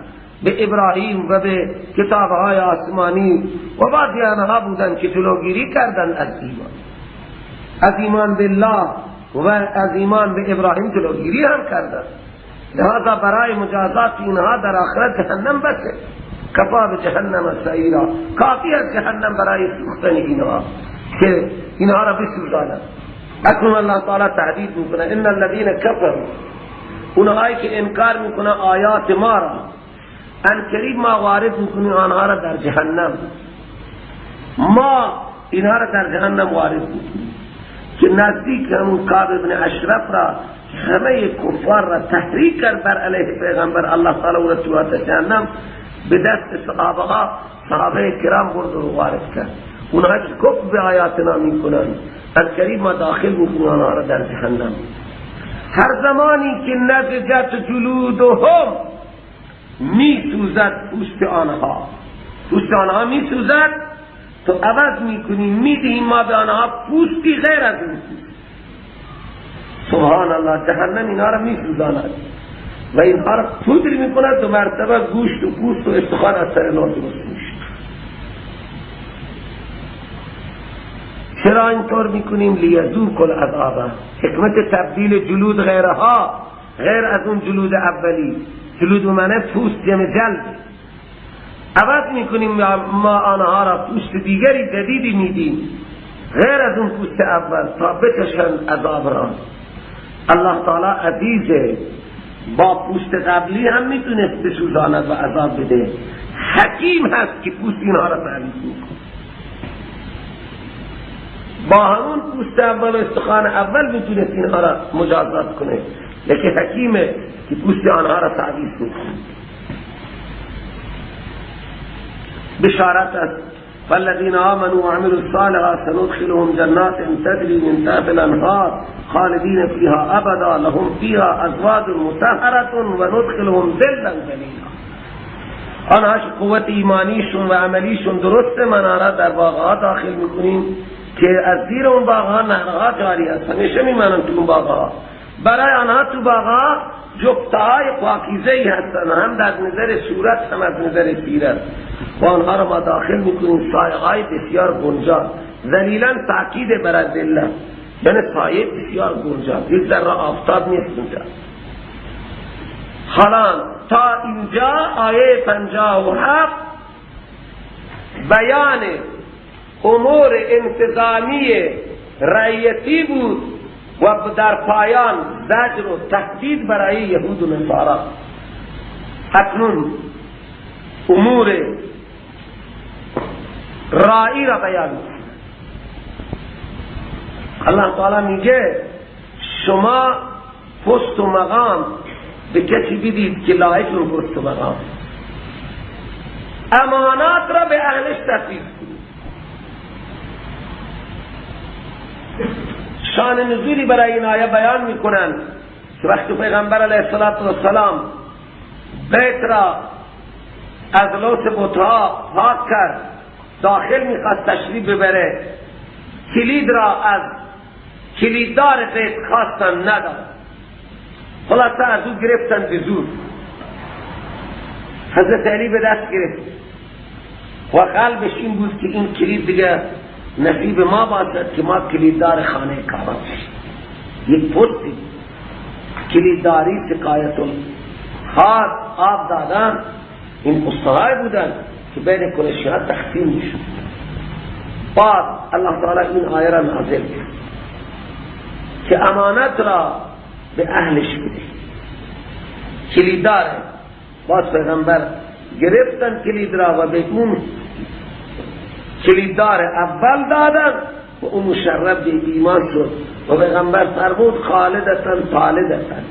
A: به ابراهیم و به کتابهای آسمانی، و بعضی آنها بودند که جلوگیری کردند از ایمان، از ایمان بالله و از ایمان به ابراهیم جلوگیری هم کردند. لہذا برای مجازات اینها در آخرت جهنم بسه، کفا به جهنم سعیرا، کافی از جهنم برای سوختن اینها که اینها را بسوزانند. اکنون الله تعالی تهدید میکنه ان الذین کفروا، اونهایی که انکار میکنه آیات ما را، ان قریب ما وارد میکنیم آنها را در جهنم، ما اینها را در جهنم وارد میکنیم که نزدیک همون کعب ابن اشرف را همه کفار را تحریک کرد بر علیه پیغمبر، الله تعالی او را تو آتش جهنم به دست صحابه ها، صحابه کرام برد و وارد کرد. اونها که کفر به آیاتنا میکنند از قریب ما داخل میکنیم آنها را در جهنم. هر زمانی که نضجت جلودهم، میسوزد پوست آنها، پوست آنها میسوزد، تو عوض میکنیم میدهیم ما به آنها پوستی غیر از اون پوست. سبحان الله، جهنم اینها را میسوزاند و اینها را پودر میکند، دو مرتبه گوشت و پوست و استخوان از سر نو درست میشه. چرا اینطور میکنیم؟ لیذوقوا العذاب. حکمت تبدیل جلود غیرها، غیر از اون جلود اولی، جلود معنی پوست جمع جلد، عوض میکنیم ما آنها را پوست دیگری جدیدی میدیم غیر از اون پوست اول تا بکشند عذاب را. الله تعالی عزیزه، با پوست قبلی هم میتونست بسوزاند و عذاب بده، حکیم هست که پوست اینها را تعویض میکنه. با همون پوست اول و استخوان اول میتونست اینها را مجازات کنه، لیکن حکیمه که پوست آنها را تعویض میکنه. بشارت است فالذین آمنوا وعملوا الصالحات سندخلهم جنات تجری من تحتها الانهار خالدین فیها ابدا لهم فیها ازواج مطهرة وندخلهم ظلا ظلیلا. آنها که قوت ایمانیشون و عملیشون درسته، من آنها در باغها داخل میکنیم که از زیر اون باغها نهرها جاری است، همیشه میمانند تو اون باغها. برای آنها تو باغها جفتهای پاکیزه‌ای هستند، هم در نظر صورت هم از نظر سیرت، و آنها را ما داخل میکنیم سایه‌های بسیار گنجا. ذلیلا تاکید بر ذله، یعنی سایه بسیار گنجا، یک ذره آفتاب نیست اونجا. حالا تا اینجا آیه 57 بیان امور انتظامی رعیتی بود و در پایان زجر و تهدید برای یهود و نصارا. اکنون امور رایی را بیان می‌کند. الله تعالی میگه شما پست و مقام به کسی بدید که لایق اون پست و مقام، امانات را به اهلش تفویض کنید. شان نزولی برای این آیه بیان میکنند که وقتی پیغمبر علیه السلام بیت را از لوث بتها پاک کرد، داخل میخواست تشریف ببره، کلید را از کلیددار بیت خواستن نداد، خلاصه از او گرفتن به زور. حضرت علی به دست گرفت و قلبش این بود که این کلید دیگه نصیب ما باشد که ما کلیددار خانه کعبه باشیم. یک پستی کلیدداری، سقایت الخاص، آب دادن، این پستهای بودن که بین قریشی‌ها تقسیم میشد. بعد الله تعالی این آیه را نازل کرد که امانت را به اهلش بده، کلیددار. باز پیغمبر گرفتن کلید را و به اون کلیددار اول دادن و اون مشرب به ایمان شد و پیغمبر فرمود خالدتن طالدتن،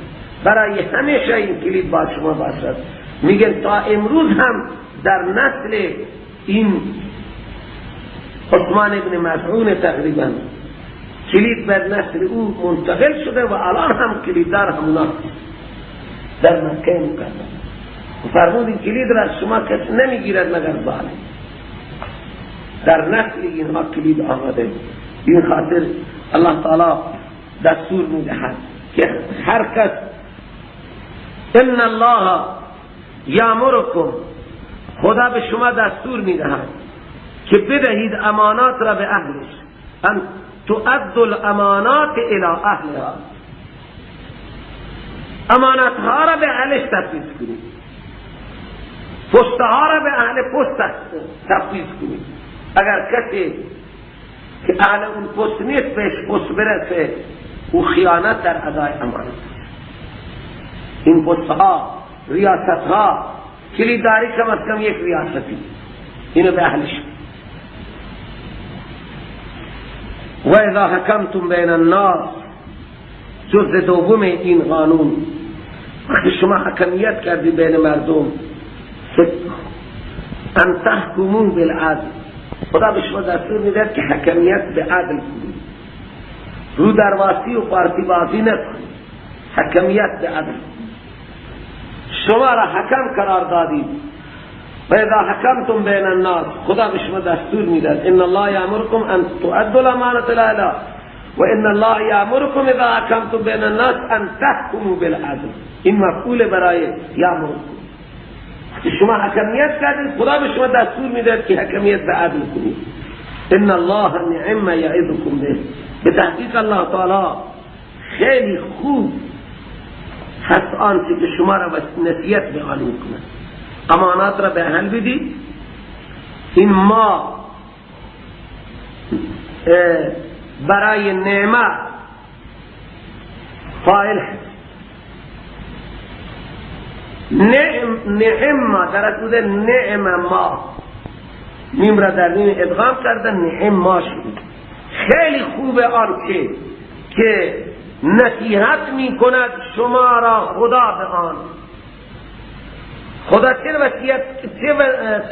A: برای همیشه این کلید با شما باشد. میگن تا امروز هم در نسل این عثمان ابن مظعون تقریبا کلید بر نسل او منتقل شده و الان هم کلیددار همونا در مکه مکرمه. فرمود این کلید را شما کس نمیگیرد مگر ظالم. در نسل اینها کلید آمده. این خاطر الله تعالی دستور میدهد که هر کس، ان الله یامرکم، خدا به شما دستور میدهد که بدهید امانات را به اهلش، ان تؤدوا الامانات الى اهلها، امانات ها را به اهلش تفویض کنید، پست ها را به اهل پست تفویض کنید. اگر کسی که اهل اون پست نیست بهش پست برسه، او خیانت در ادای امانت. این پست ها، ریاست ها، کلیدداری کم از کم یک ریاستی، اینو به اهلش. و اذا حکمتم بین الناس، جزء دوم این قانون، وقتی شما حکمیت کردی بین مردم، ان تحکموا بالعدل، خدا به شما دستور میده که حکمیت به عدل کنید، رو درواسی و پارتی بازی نکنید، حکمیت به عدل. شما را حکم قرار دادید. و اذا حکمتم بین الناس، خدا به شما دستور میده، ان الله یامرکم ان تؤدوا الامانة الى اهلها و ان الله یامرکم اذا حکمتم بین الناس ان تحکموا بالعدل. این مفعول برای یامرکم. شما حکمیت کردید، خدا به شما دستور میده که حکمیت به عدل کنید. ان الله نعم یعظکم به، به تحقیق الله تعالی خیلی خوب هست آنچه که شما را نصیحت به آن میکند. امانات را به اهل بدید. این ما برای نعمه فاعل هست. نعم در اصل بوده نعم ما، میم را در نیم ادغام کردن، نعم ما شد. خیلی خوب آنچه که نصیحت می کند شما را خدا به آن. خدا چه وصیت،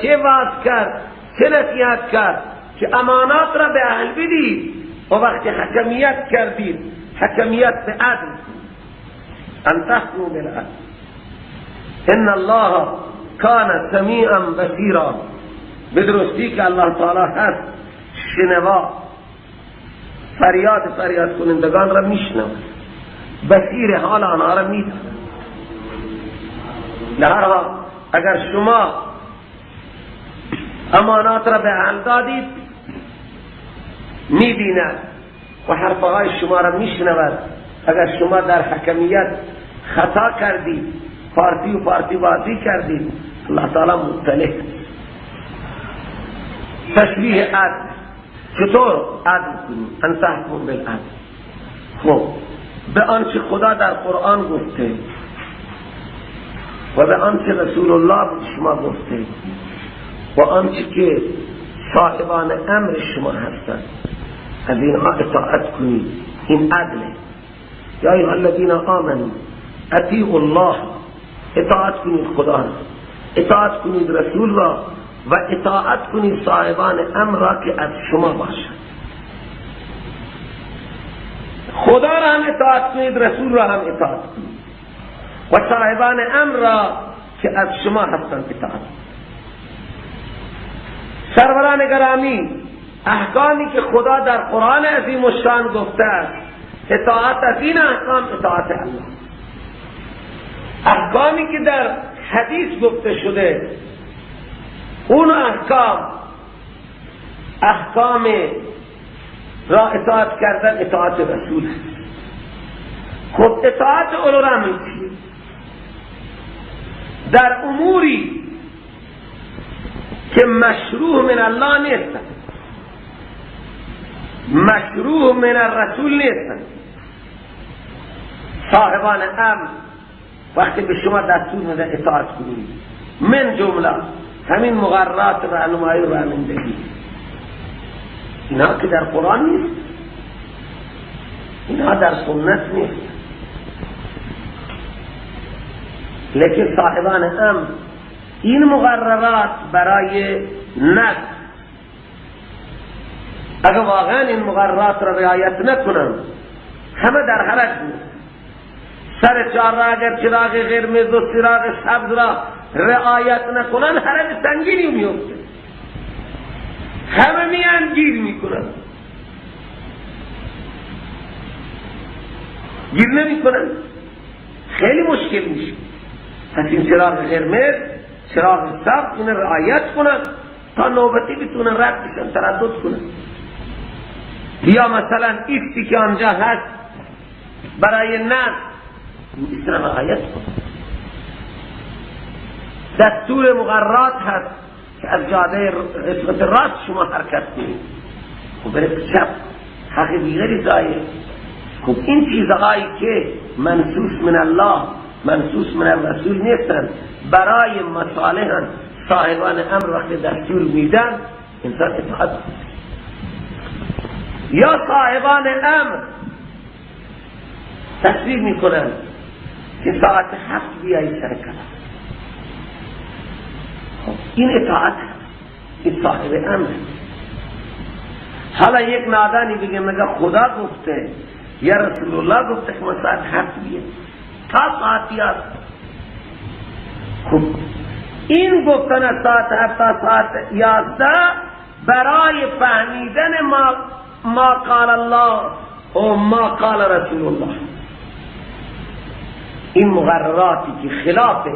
A: چه وعد کرد، چه نصیحت کرد که امانات را به اهل بدید و وقتی حکمیت کردید حکمیت به عدل، ان تحکموا بالعدل ان الله کان سمیعا بصیرا. به درستی که الله تعالی هست شنوا، فریاد فریاد کنندگان را میشنود، بصیر حال آنها را میداند. در هر حال اگر شما امانات را به اهل دادید میبیند و حرفهای شما را میشنود. اگر شما در حکمیت خطا کردید پارتی و پارتی بازی کردید. الله تعالی مطلع. تشریح عدل، چطور عدل کنیم؟ ان تحکم بالعدل. خب به آنچه خدا در قرآن گفته و به آنچه رسول الله به شما گفته و آنچه که صاحبان امر شما هستند از اینها اطاعت کنید، این عدله. یا ایها الذین آمنوا اطیعوا الله، اطاعت کنید خدا را، اطاعت کنید رسول را و اطاعت کنید صاحبان امر را که از شما باشند. خدا را هم اطاعت کنید، رسول را هم اطاعت کنید و صاحبان امر را که از شما هستند اطاعت کنید. سروران گرامی، احکامی که خدا در قرآن عظیم الشان گفته است، اطاعت از این احکام اطاعت الله. احکامی که در حدیث گفته شده اون احکام، احکام را اطاعت کردن اطاعت رسول است. خب اطاعت اولوالامر چیه؟ در اموری که مشروع من الله نیستن، مشروع من الرسول نیستن، صاحبان امر وقتی به شما دستور میده اطاعت کنید، من جمله همین مقررات رهنمایی و رانندگی، اینها که در قرآن نیست، اینها در سنت نیست، لیکن صاحبان امر این مقررات برای نفس، اگر واقعا این مقررات را رعایت نکنن همه در حرج میفتند. سر چهار را اگر چراغ قرمز و چراغ سبز را رعایت نکنن حرج سنگینی میفته، همه میان گیر میکنن، گیر نمیکنن، خیلی مشکل میشه. پس این چراغ قرمز چراغ سبز این رعایت کنن تا نوبتی بتونن رد بشن، تردد کنن. یا مثلا ایستی که آنجا هست برای نفس، ایست را رعایت کن. دستور مقررات هست که از جاده قسمت راست شما حرکت کنید، خب برید چپ، حق دیگری زایه. خب این چیزهایی که منصوص من الله منصوص من الرسول نیستن، برای مصالح صاحبان امر وقتی دستور میدن انسان اطاعت کنه. یا صاحبان امر تصریح میکنن که ساعت 7 بیایی سر کلاس، خب این اطاعت، این صاحب امر. حالا یک نادانی بگه مگه خدا گفته یا رسول الله گفته که ما ساعت 7 بیایی تا ساعت 11؟ خب این گفتن از ساعت 7 تا ساعت 11 برای فهمیدن ما قال الله و ما قال رسول الله، این مقرراتی که خلاف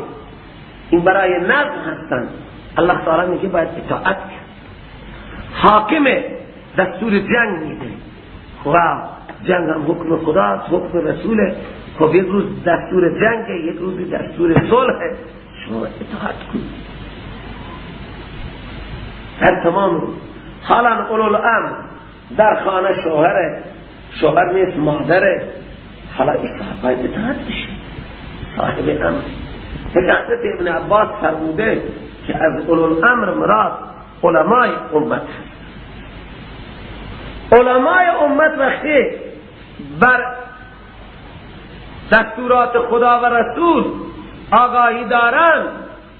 A: این برای نظم هستند، الله تعالی میگه باید اطاعت کرد. حاکم دستور جنگ میده و جنگ هم حکم خداست، حکم رسوله. خب یک روز دستور جنگ، یک روز دستور صلح، شما اطاعت کنید در تمام روز. حالا اولوالامر در خانه شوهره، شوهر نیست مادره، حالا باید اطاعت بشه صاحب امر. حضرت ابن عباس فرموده که از اولوالامر مراد علمای امت هست. علمای امت وقتی بر دستورات خدا و رسول آگاهی دارند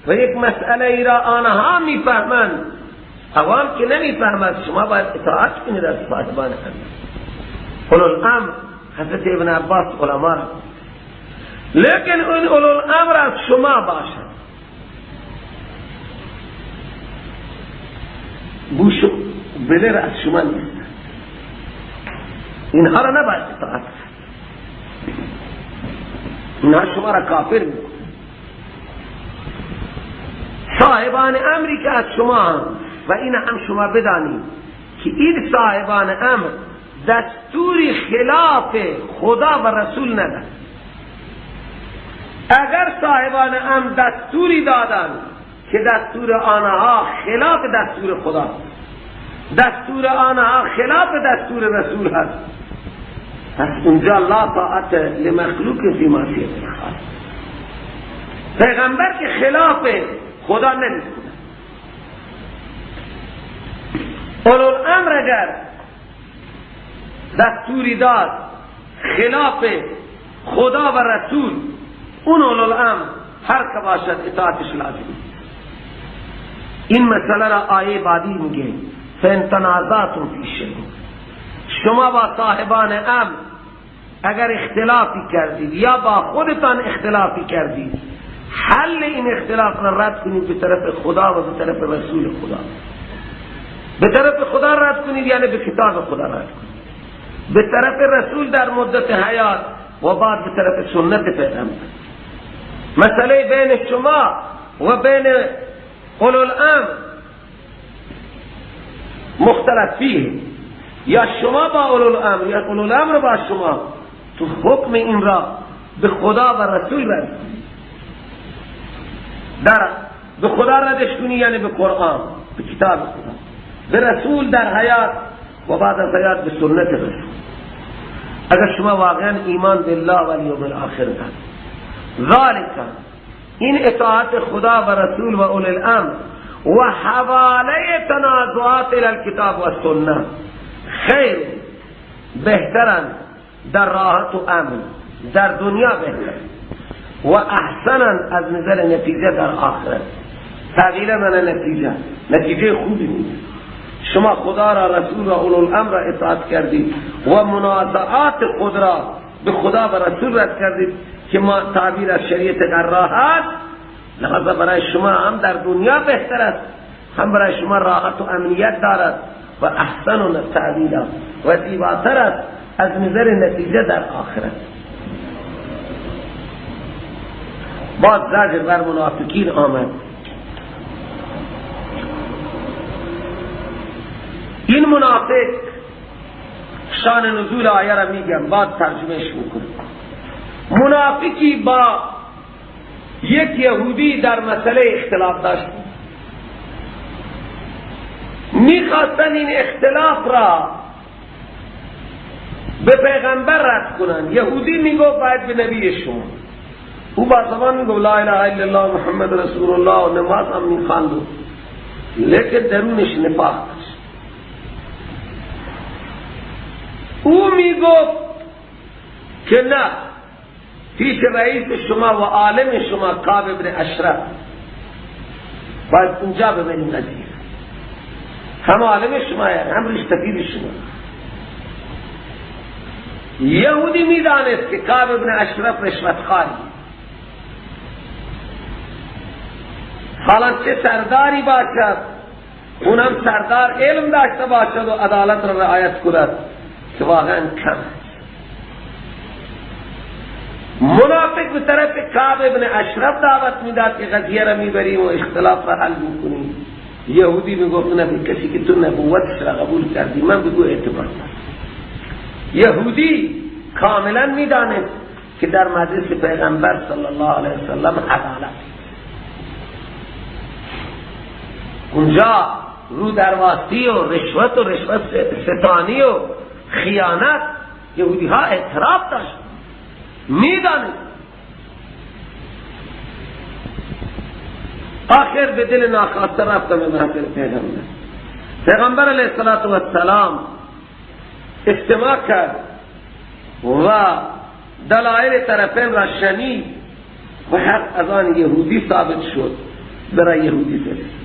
A: و یک مسئله ای را آنها میفهمند، عوام که نمیفهمند، شما باید اطاعت کنید از صاحبان امر. اولوالامر حضرت ابن عباس علما را، لیکن این اولوالامر از شما باشد. بوش بلر از شما نیست، اینها را نباید اطاعت کرد، اینها شما را کافر میکنند. صاحبان امری که از شما هم، و این هم شما بدانید که این صاحبان امر دستوری خلاف خدا و رسول ندارد. اگر صاحبان امر دستوری دادن که دستور آنها خلاف دستور خدا، دستور آنها خلاف دستور رسول هست، پس اونجا لا طاعت لمخلوق فی معصیت الخالق. پیغمبر که خلاف خدا نمیکنه. اولو الامر اگر دستوری داد خلاف خدا و رسول، اون اولو الامر هر که باشد اطاعتش لازم. این مسئله را آیه بعدی میگه فان تنازعتم فی شیء، شما با صاحبان امر اگر اختلافی کردید یا با خودتان اختلافی کردید، حل این اختلاف را رد کنید به طرف خدا و به طرف رسول خدا. به طرف خدا رد کنید یعنی به کتاب خدا رد کنید، به طرف رسول در مدت حیات و بعد به طرف سنت پیغمبر. مسئله بین شما و بین اولو الامر مختلف فیه، یا شما با اولو الامر یا اولو الامر با شما، تو حکم این را به خدا و رسول رد کنید. در به خدا ردش کنی یعنی به قرآن، به کتاب خدا، به رسول در حیات و بعد از حیات به سنت رسول. اگر شما واقعا ایمان بالله و الیوم الاخر دارید، ذالک این اطاعت خدا و رسول و اولی الامر و حواله تنازعات الی الکتاب و سنت خیر، بهترن در راحت و امن در دنیا بهتر و احسنن از نظر نتیجه در آخرت. تغییر من نتیجه، نتیجه خوبی میده. شما خدا را، رسول را، اولو الامر را اطاعت کردید و منازعات خود را به خدا و رسول رد کردید که ما تعبیر از شریعت غرا هست، لذا برای شما هم در دنیا بهتر است، هم برای شما راحت و امنیت دارد و احسن و تعبیرا و زیباتر است از نظر نتیجه در آخرت. باز زجر بر منافقین آمد. این منافق شان نزول آیه را میگم، بعد ترجمهش میکنم. منافقی با یک یهودی در مسئله اختلاف داشت، میخواستن این اختلاف را به پیغمبر رد کنن. یهودی میگفت باید به نبی شما، او با زبان میگفت لا اله الا الله محمد رسول الله و نماز هم میخواند، لیکن درونش نفاق داشت. او میگفت که نه، پیش رئیس شما و عالم شما کعب ابن اشرف باید اونجا ببریم قضیه، هم عالم شما هم ریش شما. یهودی میدانست که کعب ابن اشرف رشوتخواری، حالا چه سرداری باشد، اونم سردار علم داشته باشد و عدالت را رعایت کند که واقعا کم. منافق به طرف کعب ابن اشرف دعوت میداد که قضیه را میبریم و اختلاف را حل میکنیم. یهودی میگفت نه، به کسی که تو نبوتش را قبول کردی من بگو اعتبار دارم. یهودی کاملا میدانست که در مجلس پیغمبر صلی الله علیه وسلم عدالت، اونجا رو درواسی و رشوت و رشوت ستانی و خیانت یهودی ها اعتراف داشت، میدانست. آخر به دل ناخواسته رفتم به محضر پیغمبر. پیغمبر علیه السلام استماع کرد و دلائل طرفین را شنید و حق از آن یهودی ثابت شد، برای یهودی فرستاد.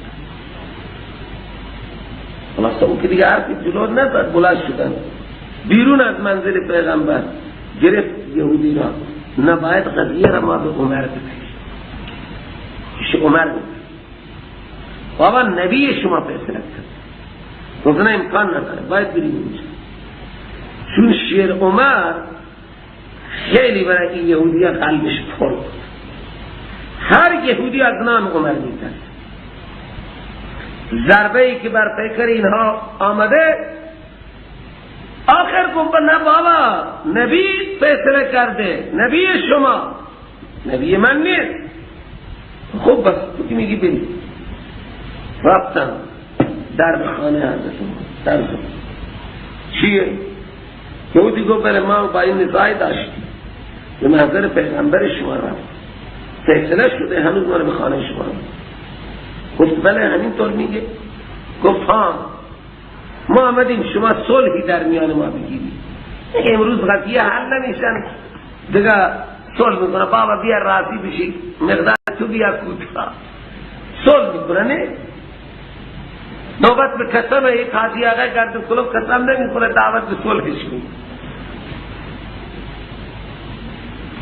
A: خلاصه او که دیگه حرفی جلو نزد، بلند شدن بیرون از منزل پیغمبر، گرفت یهودی را. نباید قضیه را ما به عمر ببریم، پیش عمر ببریم، بابا نبی شما فیصله کرد، گفت نه امکان نداره، باید بریم اونجا. چون شیر عمر خیلی برای این یهودی ها قلبش پر بود، هر یهودی از نام عمر میترسید. ضربه ای که بر پیکر اینها آمده، آخر گفت نه بابا، نبی فیصله کرده، نبی شما. نبی من نیست. خب بس تو که میگی بریم. رفتن در خانه حضرت عمر، در چیه؟ یهودی گفت بله ما با این نزاعی داشتیم، به محضر پیغمبر شما رفت، فیصله شده، هنوز ما به خانه شما رفت. گفت بله همینطور میگه. گفت ها ما آمدیم شما صلحی در میان ما بگیری، امروز قضیه حل نمیشن دیگه صلح میکنه، بابا بیا راضی بشی، مقدار تو بیا کوتا صلح میکنه. نه نوبت به قسم یک قاضی آقا گردن کلوب قسم نمیخوره، دعوت به صلحش میده.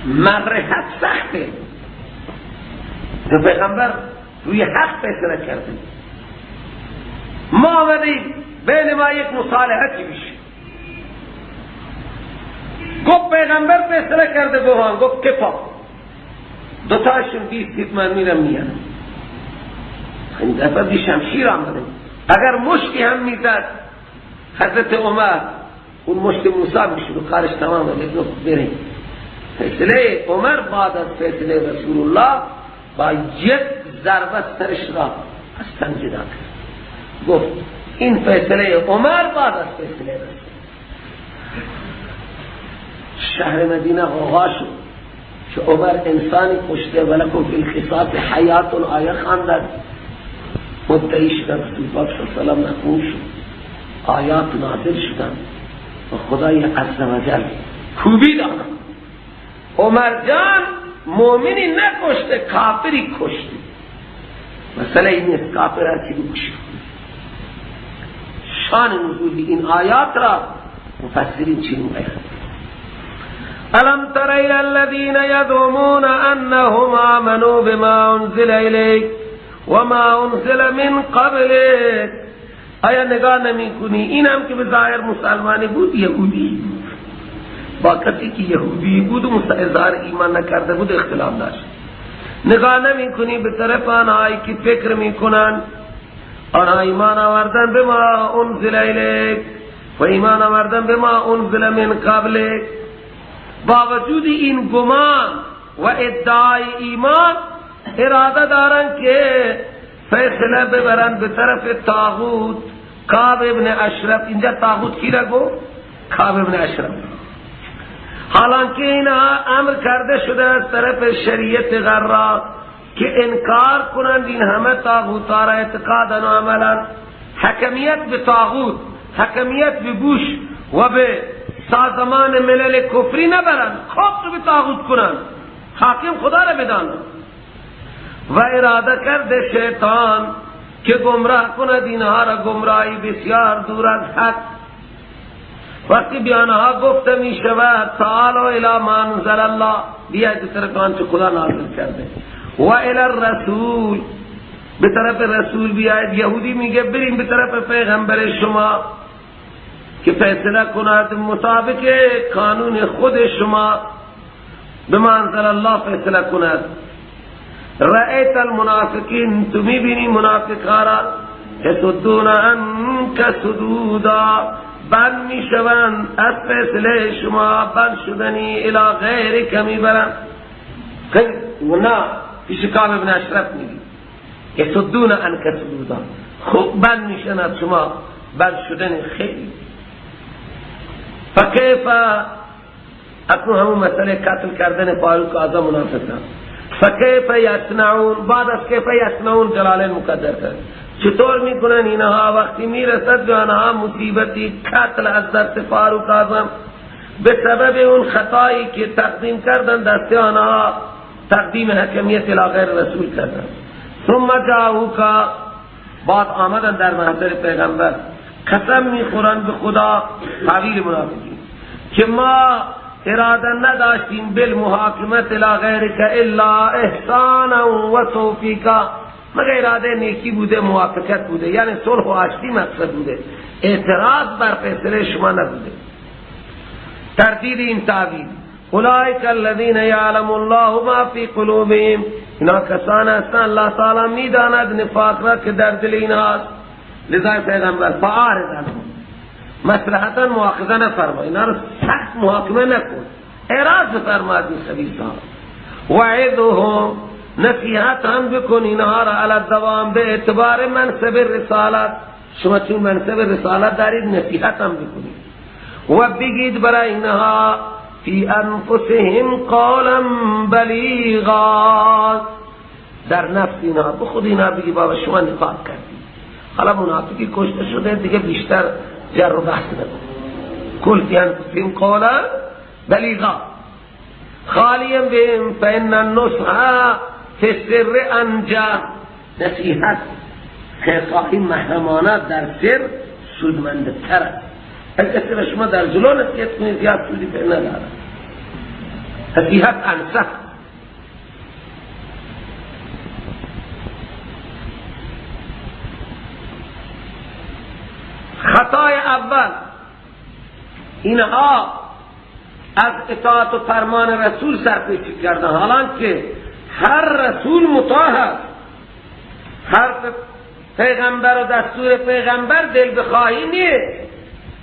A: مرحت سخته. تو پیغمبر روی حق فیصله کرده، ما آمدیم بین ما یک مصالحتی بشه. گفت پیغمبر فیصله کرده با هم، گفت کفا دوتاشون 20 من میرم میانم. این دفعه بی شمشیر آمده، اگر مشتی هم میزد حضرت عمر اون مشت موسی میشد و کارش تمامه. گفت بریم. فیصله عمر بعد از فیصله رسول الله با یک ضربه سرش را از تن جدا کرد. گفت این فیصله عمر بعد از فیصله رسول. شهر مدینه غوغا شد که عمر انسانی کشته، ولکم فی القصاص حیات، آیه خواندن، مدعی شدن، رسول پاک صلی الله علیه و سلم مخون شد، آیات نازل شدن و خدای عزوجل کوبید آنها. عمر جان مؤمنی نکشته، کافری کشته. مسئله این نیست کافر هرچی بکشه. شان نزول این آیات را مفسرین چنین بیان. الم تر الى الذين يزعمون انهم آمنوا بما انزل اليك وما انزل من قبلك. آیا نگاه نمی کنی این هم که به ظاهر مسلمانی بود یهودی بود، با کسی که یهودی بود و اظهار ایمان نکرده بود اختلاف داشت. نگاه نمی کنی به طرف آنهایی که فکر می کنن آنها ایمان آوردن به ما انزل الیک و ایمان آوردن به ما انزل من قبلک. با وجود این گمان و ادعای ایمان اراده دارن که فیصله ببرن به طرف طاغوت کعب ابن اشرف. اینجا طاغوت کی را گفت؟ کعب ابن اشرف. حالانکه اینها امر کرده شده از طرف شریعت غرا که انکار کنند این همه طاغوت را اعتقادا و عملا. حکمیت به طاغوت، حکمیت به بوش و به سازمان ملل کفری نبرند، کفر به طاغوت کنند، حاکم خدا را بدانند. و اراده کرده شیطان که گمراه کند اینها را گمراهی بسیار دور از حق. وقتی بیانها گفته می شود تعالوا الی ما انزل الله، بیاید به طرف آنچه خدا نازل کرده، و الی الرسول، به طرف رسول بیاید. یهودی میگه بریم به طرف پیغمبر شما که فیصله کند مطابق قانون خود شما، به ما انزل الله فیصله کند. رأیت المنافقین، تو میبینی منافقها را، یصدون عنک صدودا، بند میشوند از فیصله شما، بند شدنی الی غیرک میبرند. نه پیش کعب ابن اشرف میگی یصدون عنک صدودا، خوب بند میشن از شما، بند شدن خیلی. فکیف، اکنون همون مسئله قتل کردن فاروق اعظم منافقان. فکیف یصنعون، بعد از کیف یصنعون جلالین مقدر کرد چطور میکنن اینها وقتی میرسد به آنها مصیبتی قتل از دست فاروق اعظم به سبب اون خطایی که تقدیم کردن دست آنها، تقدیم حکمیت الی غیر رسول کردن. ثم جاءوک، بعد آمدن در محضر پیغمبر، قسم میخورن به خدا، تعبیر منافقین، که ما اراده نداشتیم بالمحاکمت الی غیرک الا احسانا و توفیقا، مگر اراده نیکی بوده، موافقت بوده، یعنی صلح و آشتی مقصد بوده، اعتراض بر فیصله شما نبوده. تردید این تعبیر، اولئک الذین یعلم الله ما فی قلوبهم، اینا کسان هستند الله تعالی میداند نفاق را که در دل اینهاست. لذا پیغمبر فاعرض عنهم، مصلحتا مؤاخذه نفرما، اینا رو سخت محاکمه نکن، اعراض بفرماد این خبیث ها. وعظهم، نصیحت هم بکن اینها را علی الدوام، به اعتبار منصب رسالت. شما چون منصب رسالت دارید نصیحت هم بکنید و بگید برای اینها فی انفسهم قولا بلیغا، در نفس اینها، به خود اینها بگی بابا شما نفاق کردید، حالا منافقی کشته شده دیگه بیشتر جر و بحث نکن. کل فی انفسهم قولا بلیغا خالیا بهم فان النصح فی السر انجا. نصیحت خیرخواهی محرمانه در سر سودمندتر است. اگر شما در جلو نصیحت کنید زیاد سودی پر ندارد. نصیحت انصح. خطای اول، اینها از اطاعت و فرمان رسول سرپیچی کردن، حالان که هر رسول مطاع است، حرف پیغمبر و دستور پیغمبر دل بخواهی نیست،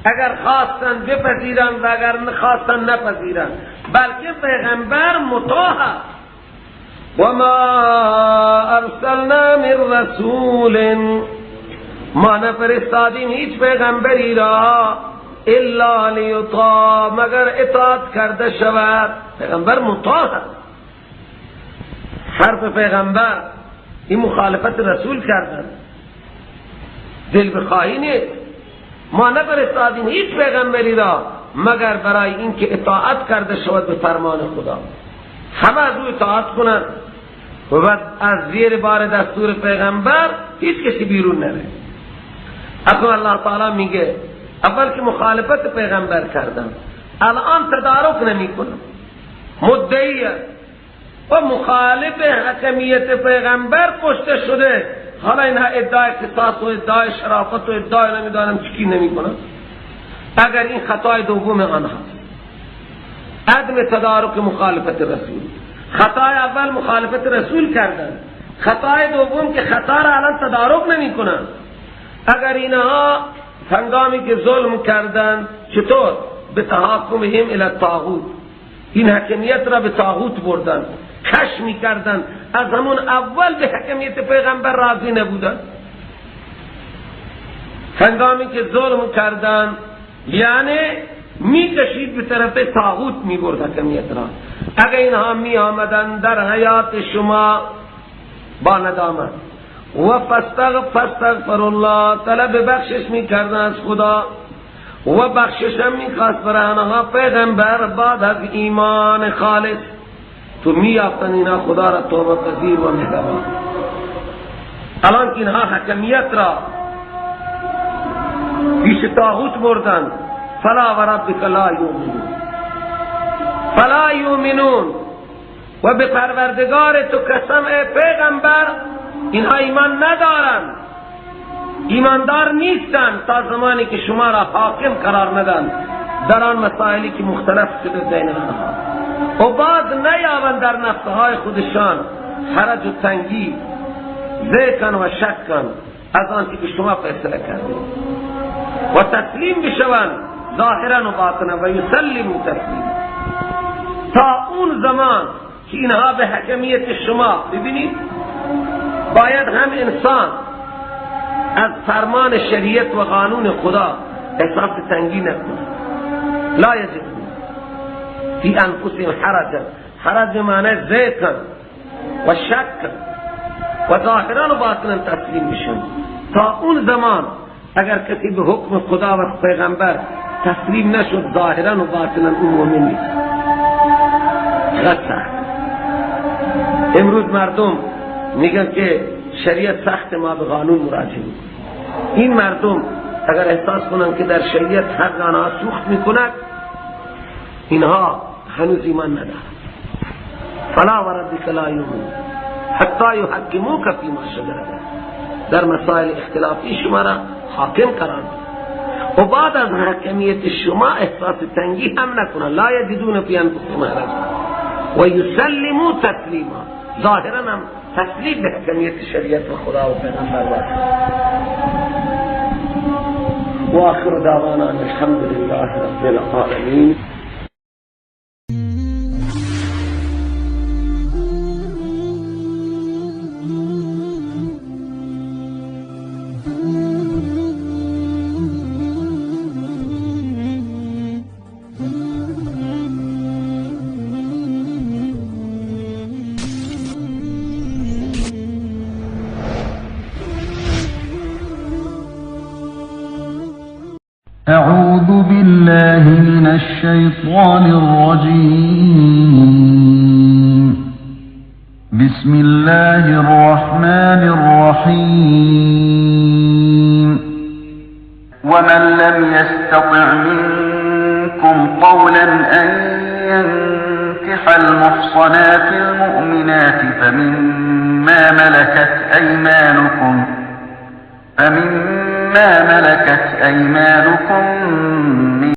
A: اگر خواستن بپذیرن و اگر نخواستن نپذیرن، بلکه پیغمبر مطاع است. و ما ارسلنا من رسول، ما نفرستادیم هیچ پیغمبری را الا لیطاع، مگر اطاعت کرده شود. پیغمبر مطاع است. حرف پیغمبر این مخالفت رسول کردن، دل بخواهی نیست. ما نفرستادیم هیچ پیغمبری را مگر برای اینکه اطاعت کرده شود به فرمان خدا، همه از او اطاعت کنند و از زیر بار دستور پیغمبر هیچ کسی بیرون نره. اکنون الله تعالی میگه اول که مخالفت پیغمبر کردن، الان تدارک نمی کنم، مدعی و مخالف حکمیت پیغمبر کشته شده، حالا اینها ادعای قصاص و ادعای شرافت و ادعای نمیدانم چکی نمی کنن. اگر این خطای دوم آنها عدم تدارک مخالفت رسول، خطای اول مخالفت رسول کردن، خطای دوم که خطا را الان تدارک نمی کنن. اگر اینها هنگامی که ظلم کردن چطور؟ به تحاکمهم الی الطاغوت، این حکمیت را به طاغوت بردن، کش می کردن، از همون اول به حکمیت پیغمبر راضی نبودن. هنگامی که ظلم کردن یعنی می کشید به طرف طاغوت می برد حکمیت را. اگر اینها می آمدن در حیات شما با ندامت و فاستغفر الله، طلب بخشش می کردن از خدا و بخشش هم می خواست برای آنها پیغمبر بعد از ایمان خالص، تو می یافتن اینها خدا را توبه پذیر و مهربان. الان که اینها حکمیت را پیش طاغوت بردن، فلا و ربک لا یؤمنون، فلا یؤمنون، و به پروردگار تو قسم ای پیغمبر اینها ایمان ندارن، ایماندار نیستن تا زمانی که شما را حاکم قرار ندن در آن مسائلی که مختلف شده بین آنها، و باز نیاوند در نفسهای خودشان حرج و تنگی، ذکن و شکن از آن که شما فیصله کرده و تسلیم بشوند ظاهرا و باطنا، و یسلموا تسلیم، تا اون زمان که اینها به حکمیت شما. ببینید باید هم انسان از فرمان شریعت و قانون خدا احساس تنگی نکنه. لا یجد فی انفسهم حرجا، حرج معنی ذکر و شک و ظاهرا و باطنا تسلیم میشن. تا اون زمان اگر کسی به حکم خدا و پیغمبر تسلیم نشد ظاهرا و باطنا اون مؤمن نیست. سخت. امروز مردم میگن که شریعت سخت، ما به قانون مراجعه میکنیم. این مردم اگر احساس کنن که در شریعت حق آنها سوخت میکند، اینها هنوز ایمان ندارند. فلا و ربک لا یؤمنون حتی یحکموک فیما شجر بینهم، در مسائل اختلافی شما را حاکم قرار بده و بعد از حاکمیت شما احساس تنگی هم نکنن. لا یجدون فی انفسهم حرجا و یسلموا تسلیما، ظاهرا هم تسلیم به حکمیت شریعت و خدا و پیغمبر باشه. و آخر دعوانا الحمد لله رب العالمین.
B: أعوذ بالله من الشيطان الرجيم. بسم الله الرحمن الرحيم. ومن لم يستطع منكم قولا أن ينكح المحصنات المؤمنات فمما ملكت أيمانكم من